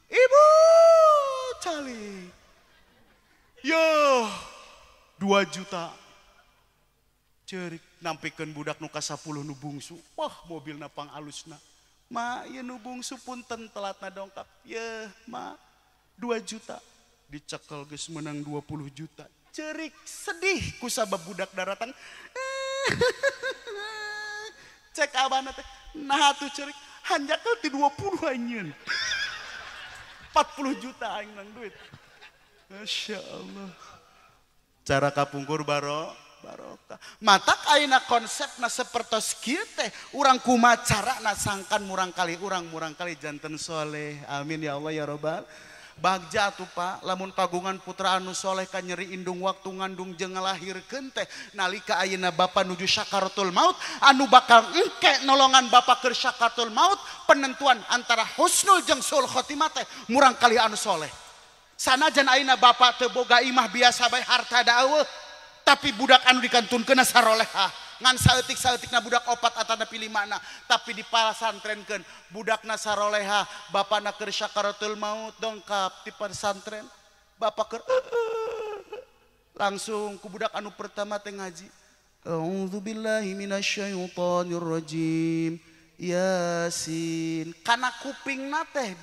A: ibu cali. Yo, 2 juta. Cerik nampikeun budak nu ka-10 nu bungsu. Wah, mobilna pangalusna. Ma, ieu nu bungsu punten telatna dongkap. Yeuh, ma, 2 juta. Dicekel geus menang 20 juta. Cerik sedih ku sabab budak daratan. Cek abana teh, nah atuh cerik hanjakal ti 20 anjeun. 40 juta aing nang duit. Masya Allah. Cara kapungkur barokah. Matak ayeuna konsepna sapertos kieu teh urang kumaha carana sangkan murangkali urang murangkali janten soleh. Amin ya Allah ya robbal. Bagja atuh Pak, lamun kagungan putra anu soleh ka nyeri indung waktu ngandung jeung ngalahirkeun teh nalika ayeuna bapa nuju syakaratul maut anu bakal engke nolongan bapa keur syakaratul maut penentuan antara husnul jeung suul khotimah teh murangkali anu soleh. Sanajan ayeuna bapa teu boga imah biasa bae harta da eueuh, tapi budak anu dikantunkeun sarolehah. Ngan saeutik-saeutikna budak opat atanapi limana tapi dipasantrenkeun budakna saroleha bapana keur syakaratul maut dongkap di pesantren bapak keur langsung ku budak anu pertama teh ngaji a'udzubillahi minasyaitonir rajim yasin kana kupingna teh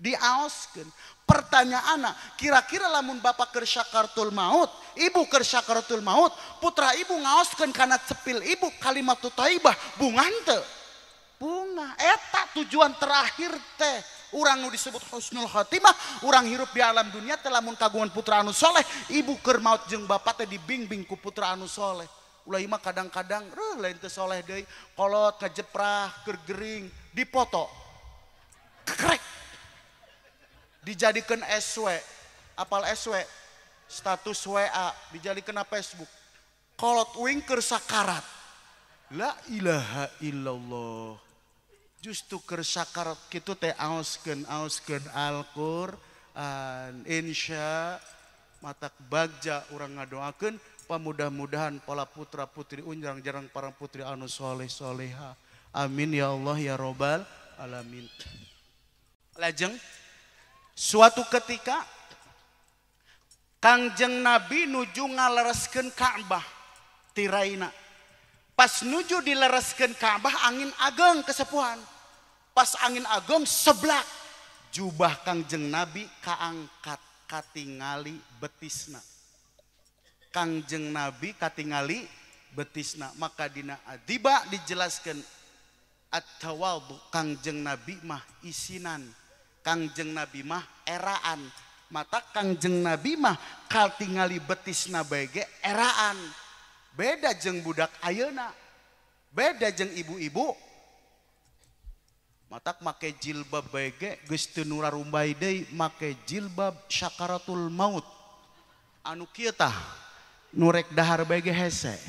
A: diaoskeun. Pertanyaanna kira-kira lamun bapak keur syakaratul maut, ibu keur syakaratul maut, putra ibu ngaoskeun kana cepil ibu kalimat thayyibah bunga henteu? Bunga. Eta tujuan terakhir teh urang nu disebut husnul khotimah, urang hirup di alam dunia teh lamun kagungan putra anu soleh, ibu keur maut jeung bapak teh dibimbing ku putra anu soleh. Ulah mah kadang-kadang reuh lain teu soleh deui, kolot kajeprah keur gering dipoto. Krek. Dijadikan SW, apal SW, status WA, dijadikan Facebook. Kolot uing keur sakarat. La ilaha illallah. Justru keur sakarat kitu teh aoskeun aoskeun Al-Qur'an. Insya matak bagja urang ngadoakeun pamudah-mudahan pola putra putri unjang jarang para putri anu soleh soleha. Amin ya Allah ya robbal alamin. Lajeng suatu ketika Kangjeng Nabi nuju ngalereskeun Ka'bah tiraina. Pas nuju dilereskeun Ka'bah angin ageng kesepuhan. Pas angin ageng seblak jubah Kangjeng Nabi kaangkat katingali betisna. Kangjeng Nabi katingali betisna. Maka dina adiba dijelaskan at-tawadhu Kangjeng Nabi mah isinan. Kangjeng Nabi mah eraan. Mata Kangjeng Nabi mah katingali betisna bae ge eraan. Beda jeung budak ayeuna. Beda jeung ibu-ibu. Matak make jilbab bae ge geus teu nurarumbay deui make jilbab syakaratul maut. Anu kieu tah nu rek dahar bae ge hese.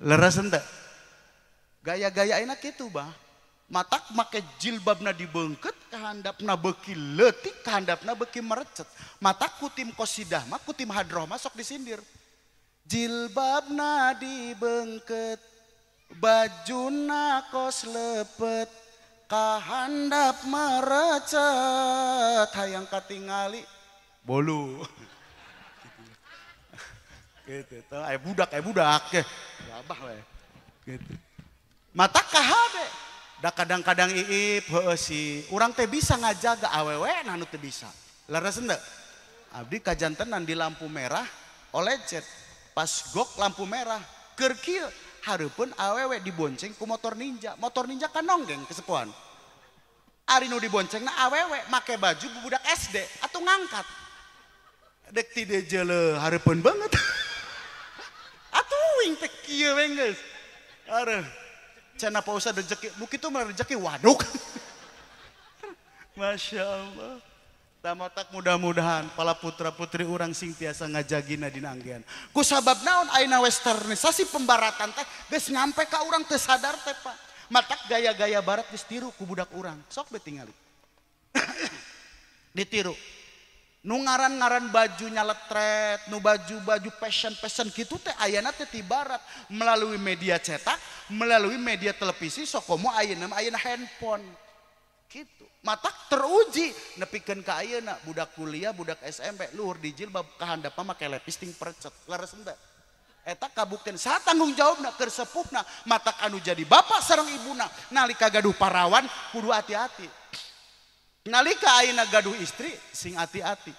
A: Leres henteu? Gaya-gaya ayeuna kitu bah. Matak make jilbabna dibeungkeut kahandapna beuki leutik kahandapna beuki merecet. Matak ku tim qasidah mah ku tim hadroh mah sok disindir. Jilbabna dibeungkeut bajuna kos lepet kahandap merecet hayang katingali bolu. Gitu teh aya budak ya. Abah we. Gitu. Matak kahade. Da kadang-kadang iip heueuh si urang teh bisa ngajaga awewe nah nu teu bisa. Leres henteu? Abdi kajantenan di lampu merah olecet. Pas gok lampu merah keur kieu hareupeun awewe dibonceng ku motor ninja. Motor ninja kan nonggeng kesepuhan. Ari nu diboncengna awewe make baju budak SD atuh ngangkat. Dek ti dejeuleuh hareupeun banget. Atuh wing teh kieu we geus. Areuh. Cenah Pak Ustad rezeki, nu kitu mah rezeki waduk. Masya Allah. Tamatak mudah-mudahan pala putra putri urang sing tiasa ngajagina dina anggean. Ku sabab naon ayeuna westernisasi pembaratan teh geus nyampe ka urang teu sadar teh Pak. Matak gaya-gaya barat geus tiru ku budak urang. Sok be tingali. Ditiru. Nu ngaran-ngaran bajunya letret, nu baju-baju fashion-fashion kitu teh ayeuna teh ti barat melalui media cetak, melalui media televisi, sokomo ayeuna mah ayeuna handphone. Gitu. Matak teruji nepikeun ka ayeuna budak kuliah, budak SMP luhur di jilbab kahandap mah make lipstik percet. Leres henteu? Eta kabuktian saha tanggung jawabna keur sepuhna, matak anu jadi bapak sareng ibuna nalika gaduh parawan kudu hati-hati. Nalika ayeuna gaduh istri sing hati-hati.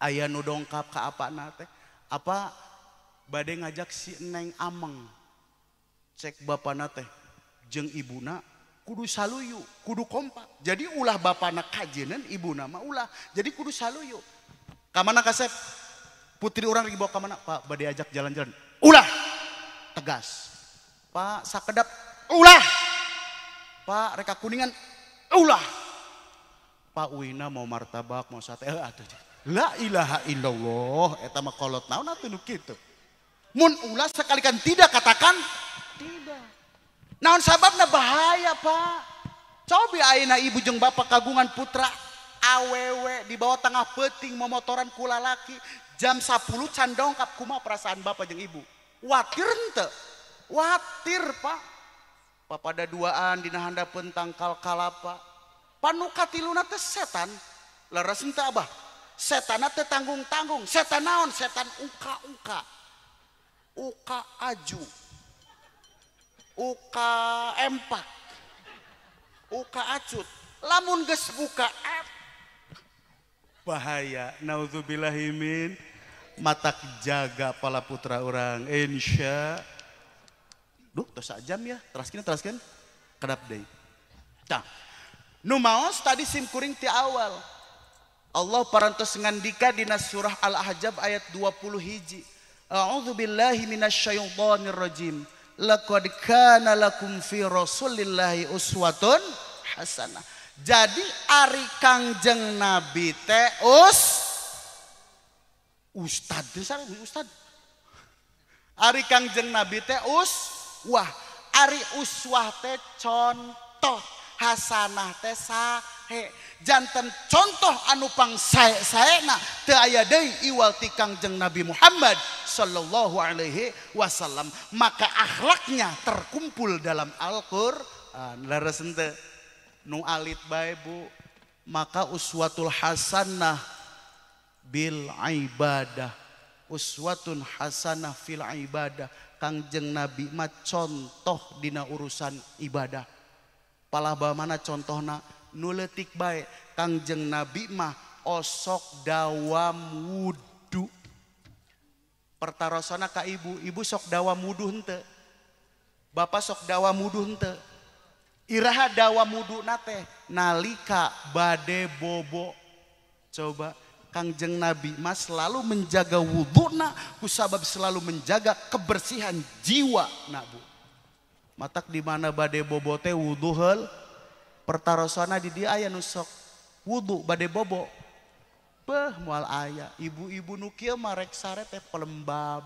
A: Aya nu dongkap ka apana teh? Apa bade ngajak si Neng Ameng. Cek bapana teh jeung ibuna kudu saluyu, kudu kompak. Jadi ulah bapana kajeuneun ibuna mah ulah. Jadi kudu saluyu. Ka mana kasep? Putri urang dibawa ka mana? Pak, bade ajak jalan-jalan. Ulah. Tegas. Pak, sakedap. Ulah. Pak, reka kuningan. Ulah. Pak Wina mau martabak, mau sate, atuh. La ilaha illallah, eta mah kolot naon atuh nu kitu. Mun ulah sekalikan tidak katakan tidak. Naon sababna bahaya, Pak. Cobi ayeuna ibu jeung bapak kagungan putra awewe di bawah tengah peuting momotoran ku lalaki jam 10 can dongkap kumaha perasaan bapak jeung ibu? Watir henteu? Watir, Pak. Papada duaan dina handapeun tangkal kalapa. Panu katiluna teh setan, leres henteu abah? Setanna teh tanggung-tanggung, setan naon? Setan uka-uka. Uka aju. Uka empak. Uka acut. Lamun geus buka app bahaya. Naudzubillahi min matak jaga pala putra urang insya. Duh, tos jam ya. Teraskeun kedap deui. Tah. Nu maos tadi simkuring ti awal. Allah parantos ngandika dina surah Al-Ahzab ayat 20 hiji. A'udzubillahi minasyaitonir rajim. Laqad kana lakum fi rasulillahi uswatun hasanah. Jadi ari Kangjeng Nabi teh ustad teh ustad. Ari Kangjeng Nabi teh uswah. Ari uswah teh contoh. Hasanah teh sahe. Janten contoh anu pang sae-saena teu aya deui iwal ti Kangjeng Nabi Muhammad sallallahu alaihi wasallam. Maka akhlaknya terkumpul dalam Al-Qur'an. Leres henteu? Nu alit bae Bu. Maka uswatul hasanah bil ibadah. Uswatun hasanah fil ibadah. Kangjeng Nabi mah contoh dina urusan ibadah. Palah mana contohna nu leutik bae Kangjeng Nabi mah osok dawam wudu. Pertarosana ka ibu, ibu sok dawam wudu henteu? Bapak sok dawam wudu henteu? Iraha dawam wudu na teh nalika bade bobo. Coba Kangjeng Nabi mah selalu menjaga wuduna kusabab selalu menjaga kebersihan jiwa na Bu. Matak di mana bade bobo teh wudu heul pertarosana di dia aya nu sok wudu bade bobo. Beuh moal aya ibu-ibu nu kieu mah rek sare teh pelembab.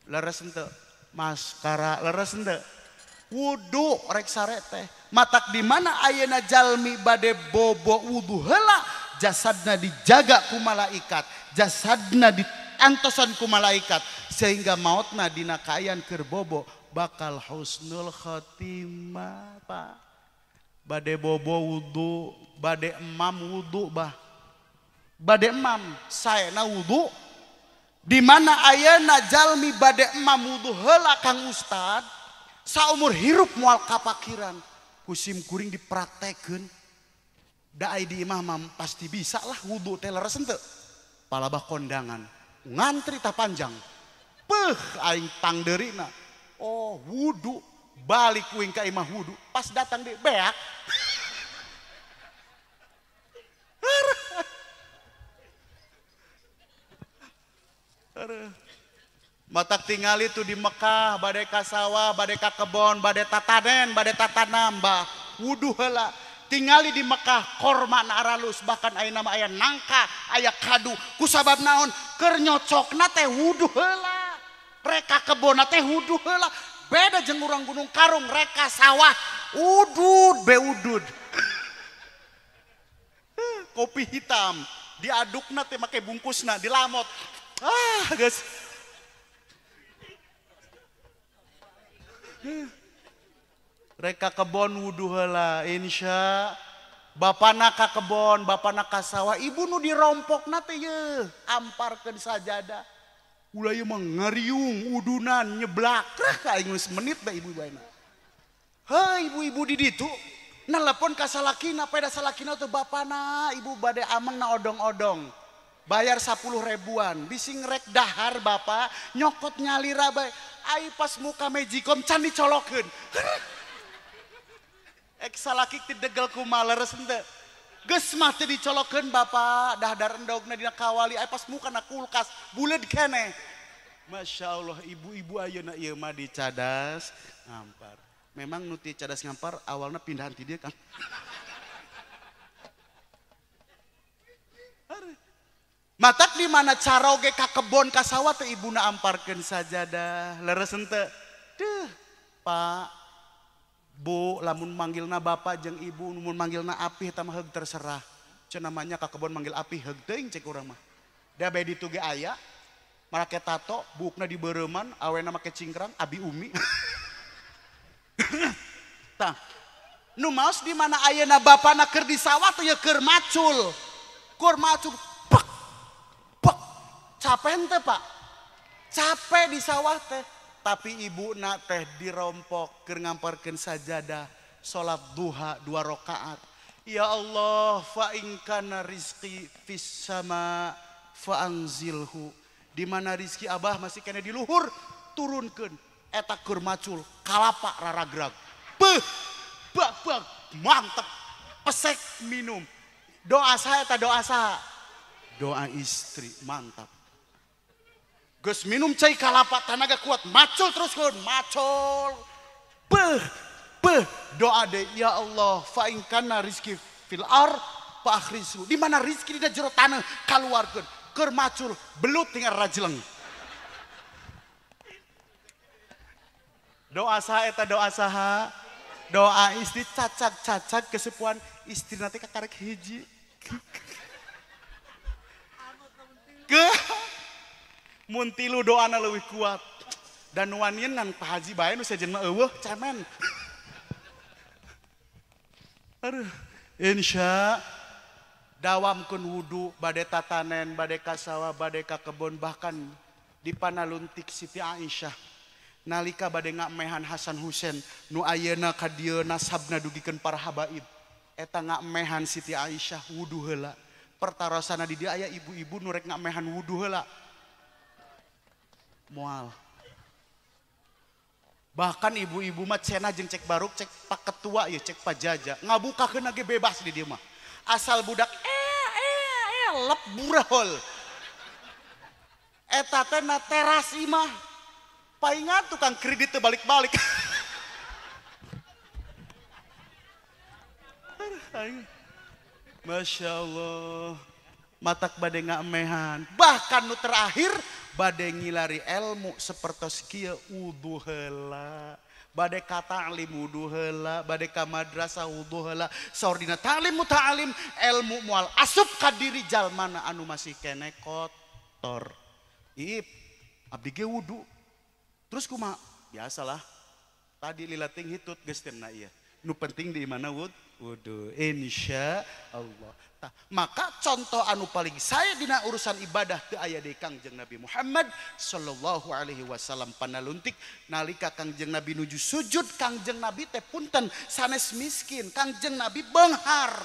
A: Leres henteu? Maskara leres henteu? Wudu rek sare teh. Matak di mana ayeuna jalmi bade bobo wudu heula jasadna dijaga ku malaikat, jasadna diantosan ku malaikat sehingga mautna dina kaayaan keur bobo bakal husnul khotimah Pak. Bade bobo wudu, bade emam wudu bah. Bade emam saena wudu. Di mana ayeuna jalmi bade emam wudu heula Kang Ustad, saumur hirup moal kapakiran ku sim kuring dipraktekeun. Da ai di imah mah pasti bisa lah wudu teh leres henteu. Palabah kondangan, ngantri tah panjang. Peuh aing pangdeurina. Oh wudu, balik kuing ka imah wudu, pas datang di beak. Matak tingali tuh di Mekah, bade ka sawah, bade ka kebon, bade tatanen, bade tatanam, bah wudu heula. Tingali di Mekah korma na aralus bahkan aya nama aya nangka aya kadu kusabab naon keur nyocokna teh wudu heula. Reka kebonna teh wudu heula. Beda jeung urang Gunung Karung reka sawah udud beudud. Kopi hitam diadukna teh make bungkusna dilamot. Ah geus. Reka kebon wudu heula insya bapana ka kebon bapana ka sawah ibu nu dirompokna teh yeuh amparkeun sajadah ulah ieu mah ngariung udunan nyeblak rah aing geus menit da ibu baena. Heuh ibu-ibu di ditu nelepon ka salakina peda salakina teh bapana ibu bade ameng na odong-odong bayar 10 ribuan bisi ngrek dahar bapak nyokot nyalira bae ai pas muka magicom can dicolokeun. Ek salaki ti degel kumaha leres henteu. Geus mah teu dicolokeun bapak dahdar endogna dina kawali ai pas muka na kulkas buleud keneh. Masya Allah ibu-ibu ayeuna ieu mah di Cadas Ngampar. Memang nu ti Cadas Ngampar awalna pindahan ti dieu Kang. Matak di mana caroge ka kebon ka sawah teh ibuna amparkeun sajadah leres henteu. Duh, Pak Bu, lamun manggilna bapak jeung ibu, mun manggilna apih eta mah heug terserah. Cenah namanya ka kebon manggil apih heug teuing cek urang mah. Da bae ditu ge aya, make tato, buukna dibeureuman, awena make cingkrang, abi umi. Tah, nu maos di mana ayeuna bapana keur di sawah teh ye keur macul. Keur macul pek pek. Capek henteu, Pak? Capek di sawah teh. Tapi ibu nak teh dirompok keur ngamparkeun sajadah salat duha 2 rakaat. Ya Allah fa in kana rizqi fis sama fa anzilhu. Di mana rizki abah masih kena di luhur turunkeun eta keur macul kalapa raragrag. Beuh bak bak mantep pesek minum. Doa saya eta doa saha? Doa istri mantap. Geus minum cai kalapa tanaga kuat macul terus kun macul beuh beuh doa deh ya Allah fa in kana rizki fil ar fa akhrisu di mana rizki di jero tanah kaluarkeun keur macul belut tinggal rajleng. Doa saha eta doa saha? Doa istri cacag-cacag kesepuan istri nanti kakarek hiji ke mun tilu doana leuwih kuat dan wanien ngan Pak Haji bae nu sejen mah eueuh cemen. Aduh, insya dawamkeun wudu bade tatanen bade ka sawah bade ka kebon bahkan di panaluntik Siti Aisyah nalika bade ngamehan Hasan Husein nu ayeuna ka dieu nasabna dugikeun para habaib eta ngamehan Siti Aisyah wudu heula pertarosana di dieu aya ibu-ibu nu rek ngamehan wudu heula moal. Bahkan ibu-ibu mah cenah jeung cek baruk cek pak ketua ya cek pajaja ngabukakeun ge bebas di dieu mah asal budak lep burahol eta teh na teras imah paingan tukang kredit teu balik-balik. Masya Allah matak bade ngamehan bahkan nu terakhir bade ngilari ilmu sepertos kieu wudu heula bade ka ta'lim wudu heula bade ka madrasah wudu heula saur dina ta'lim muta'alim ilmu moal asup ka diri jalmana anu masih keneh kotor. Iip abdi ge wudu terus kumaha biasalah tadi lilating hitut geus teu na ieu nu penting di mana wudu insya Allah. Tah, maka contoh anu paling saya dina urusan ibadah teu aya deui Kangjeng Nabi Muhammad sallallahu alaihi wasallam panaluntik nalika Kangjeng Nabi nuju sujud Kangjeng Nabi teh punten sanes miskin Kangjeng Nabi beunghar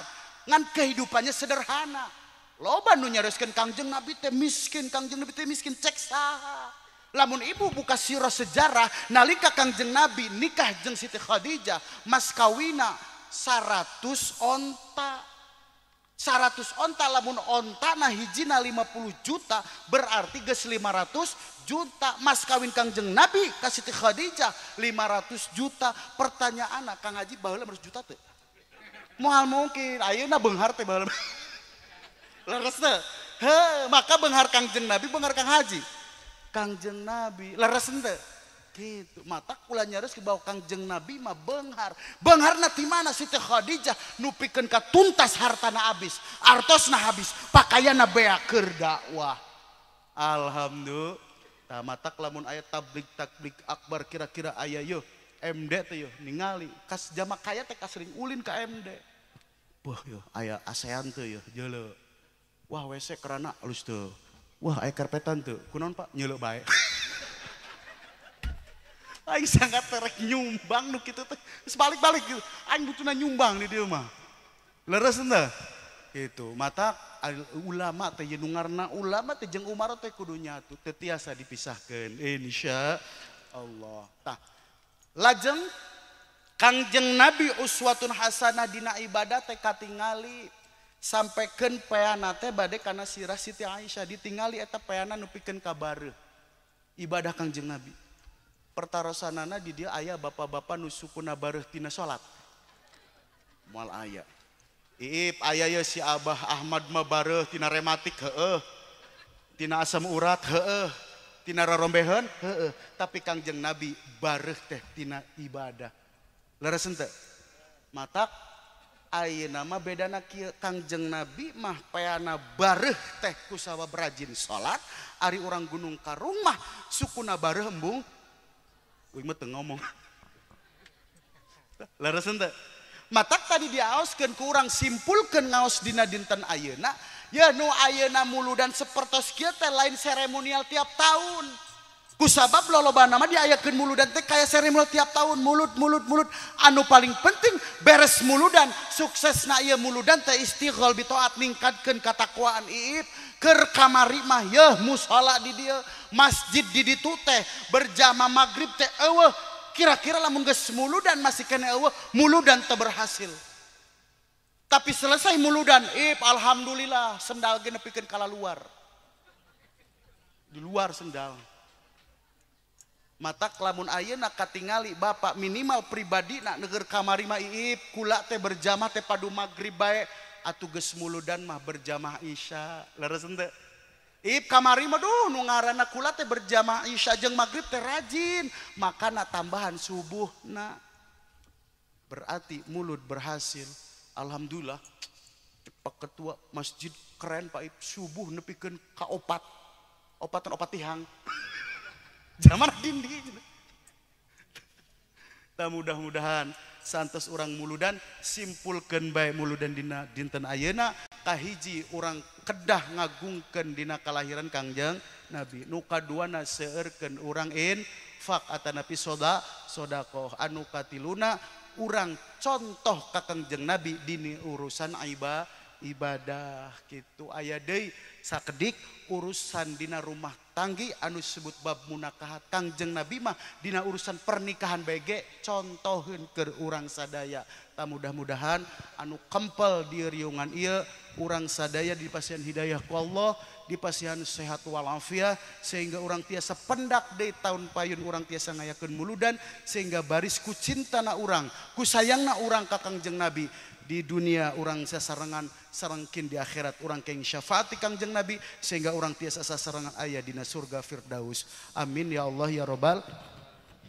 A: ngan kehidupannya sederhana. Loba nu nyarioskeun Kangjeng Nabi teh miskin Kangjeng Nabi teh miskin cek saha. Lamun ibu buka sirah sejarah nalika Kangjeng Nabi nikah jeung Siti Khadijah mas kawina 100 onta. 100 onta lamun onta nah hijina 50 juta berarti geus 500 juta mas kawin Kangjeng Nabi ka Siti Khadijah 500 juta. Pertanyaan Kang Haji baheula 500 juta teh? Moal mungkin ayeuna beunghar teh baheula. Leres teh. Heuh, maka beunghar Kangjeng Nabi beunghar Kang Haji. Kangjeng Nabi leres henteu? Gitu. Mata kula nyaris ke bawah Kangjeng Nabi mah beunghar. Beungharna ti mana Siti Khadijah nu pikeun ka tuntas hartana habis, artosna habis, pakaianna beak keur dakwah. Alhamdulillah. Tah matak lamun aya tablig-tablig akbar kira-kira aya yeuh MD teh yeuh ningali kas jamak kaya teh kasering ulin ka MD. Wah yeuh aya ASEAN teh yeuh jeuleu. Wah WC kerana alus teu. Wah aya karpetan teu. Kunaon Pak? Nyeuleu bae. Aing sangat terek nyumbang nu kitu teh. Geus balik-balik gitu. Aing butuhna nyumbang di dieu mah. Leres henteu? Gitu. Mata ulama teh nu ngaranna ulama teh jeung umaro teh kudu nyatu, teu tiasa dipisahkeun. Insya Allah. Tah, lajeng Kangjeng Nabi uswatun hasanah dina ibadah teh katingali sampaikan peana teh bade kana sirah Siti Aisyah ditingali eta peana nu pikeun ka bareuh. Ibadah Kangjeng Nabi. Pertarosanana di dia aya bapak-bapak nu sukuna bareuh tina salat. Moal aya. Iip aya ye si Abah Ahmad mah bareuh tina rematik heueuh. Tina asam urat heueuh. Tina rorombeheun heueuh. Tapi Kangjeng Nabi bareuh teh tina ibadah. Leres henteu? Matak ayeuna mah bedana kieu Kangjeng Nabi mah peana bareuh teh kusabab rajin salat, ari urang Gunung Karung mah sukuna bareuh embung. Uing mah teu ngomong. Leres henteu? Matak tadi diaoskeun ku urang simpulkeun ngaos dina dinten ayeuna, ya nu ayeuna muludan sapertos kieu teh lain seremonial tiap tahun. Kusabab lolobana mah diayakeun muludan teh kaya seremonial tiap tahun, mulut mulut mulut. Anu paling penting beres muludan, suksesna ieu muludan teh istighol bi taat ningkatkeun katakwaan iip. Keur kamari mah yeuh musala di dieu, masjid di ditu teh berjamaah magrib teh eueuh. Kira-kira lamun geus muludan masih kene eueuh, muludan teu berhasil. Tapi selesai muludan, ip alhamdulillah sendal ge nepikeun ka luar. Di luar sendal. Matak lamun ayeuna katingali bapak minimal pribadi nak neueur kamari mah iip kula teh berjamaah teh padu magrib bae atuh geus muludan mah berjamaah isya. Leres henteu? Ip kamari mah duh nu ngaranna kula teh berjamaah isya jeung magrib teh rajin, makana tambahan subuhna. Berarti mulut berhasil. Alhamdulillah. Pak ketua masjid keren Pak Ip, subuh nepikeun ka opat. Opatan opat tihang. Zaman dindi. Tah mudah-mudahan santos urang muludan simpulkeun bae muludan dina dinten ayeuna kahiji urang kedah ngagungkeun dina kalahiran Kangjeng Nabi. Nu kaduana seueurkeun urang infak atanapi sodakoh. Anu katiluna urang contoh ka Kangjeng Nabi dini urusan ibadah kitu. Aya deui sakedik urusan dina rumah tanggi anu disebut bab munakahat. Kangjeng Nabi mah dina urusan pernikahan bege contoheun keur urang sadaya. Ta mudah-mudahan anu kempel di riungan ieu urang sadaya dipasihan hidayah ku Allah, dipasihan sehat walafiat sehingga urang tiasa pendak deui taun payun urang tiasa ngayakeun muludan sehingga baris ku cintana urang, ku sayangna urang ka Kangjeng Nabi. Di dunia urang sasarengan sarengkin di akhirat urang keng syafaati Kangjeng Nabi sehingga urang tiasa sasarengan aya dina surga Firdaus. Amin ya Allah ya Robbal.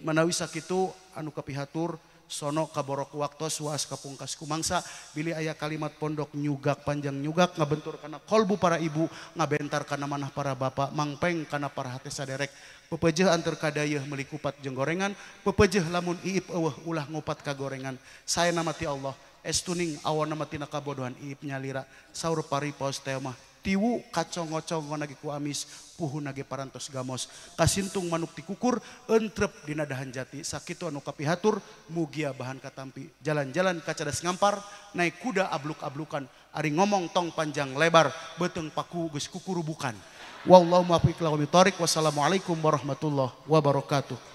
A: Manawi sakitu anu kapihatur sono kaborok waktos waas kapungkas kumangsa bilih aya kalimat pondok nyugak panjang nyugak ngabentur kana kolbu para ibu, ngabentar kana manah para bapak, mangpeng kana para hate saderek. Pepejeh antar kadayeuh meuli kupat jeung gorengan, pepejeh lamun iip eueuh ulah ngupat ka gorengan. Saena mati Allah estuning awana matina kabodohan iip nyalira saur paripos teh mah tiwu kacongo-congo nage ku amis puhu nage parantos gamos kasintung manuk tikukur entrep dina dahan jati. Sakitu anu kapihatur mugia bahan katampi jalan-jalan kacadas ngampar naik kuda abluk-ablukan ari ngomong tong panjang lebar beuteung paku geus kukurubukan. Wallahu muwaffiq ila aqwamit thoriq. Wassalamualaikum warahmatullahi wabarakatuh.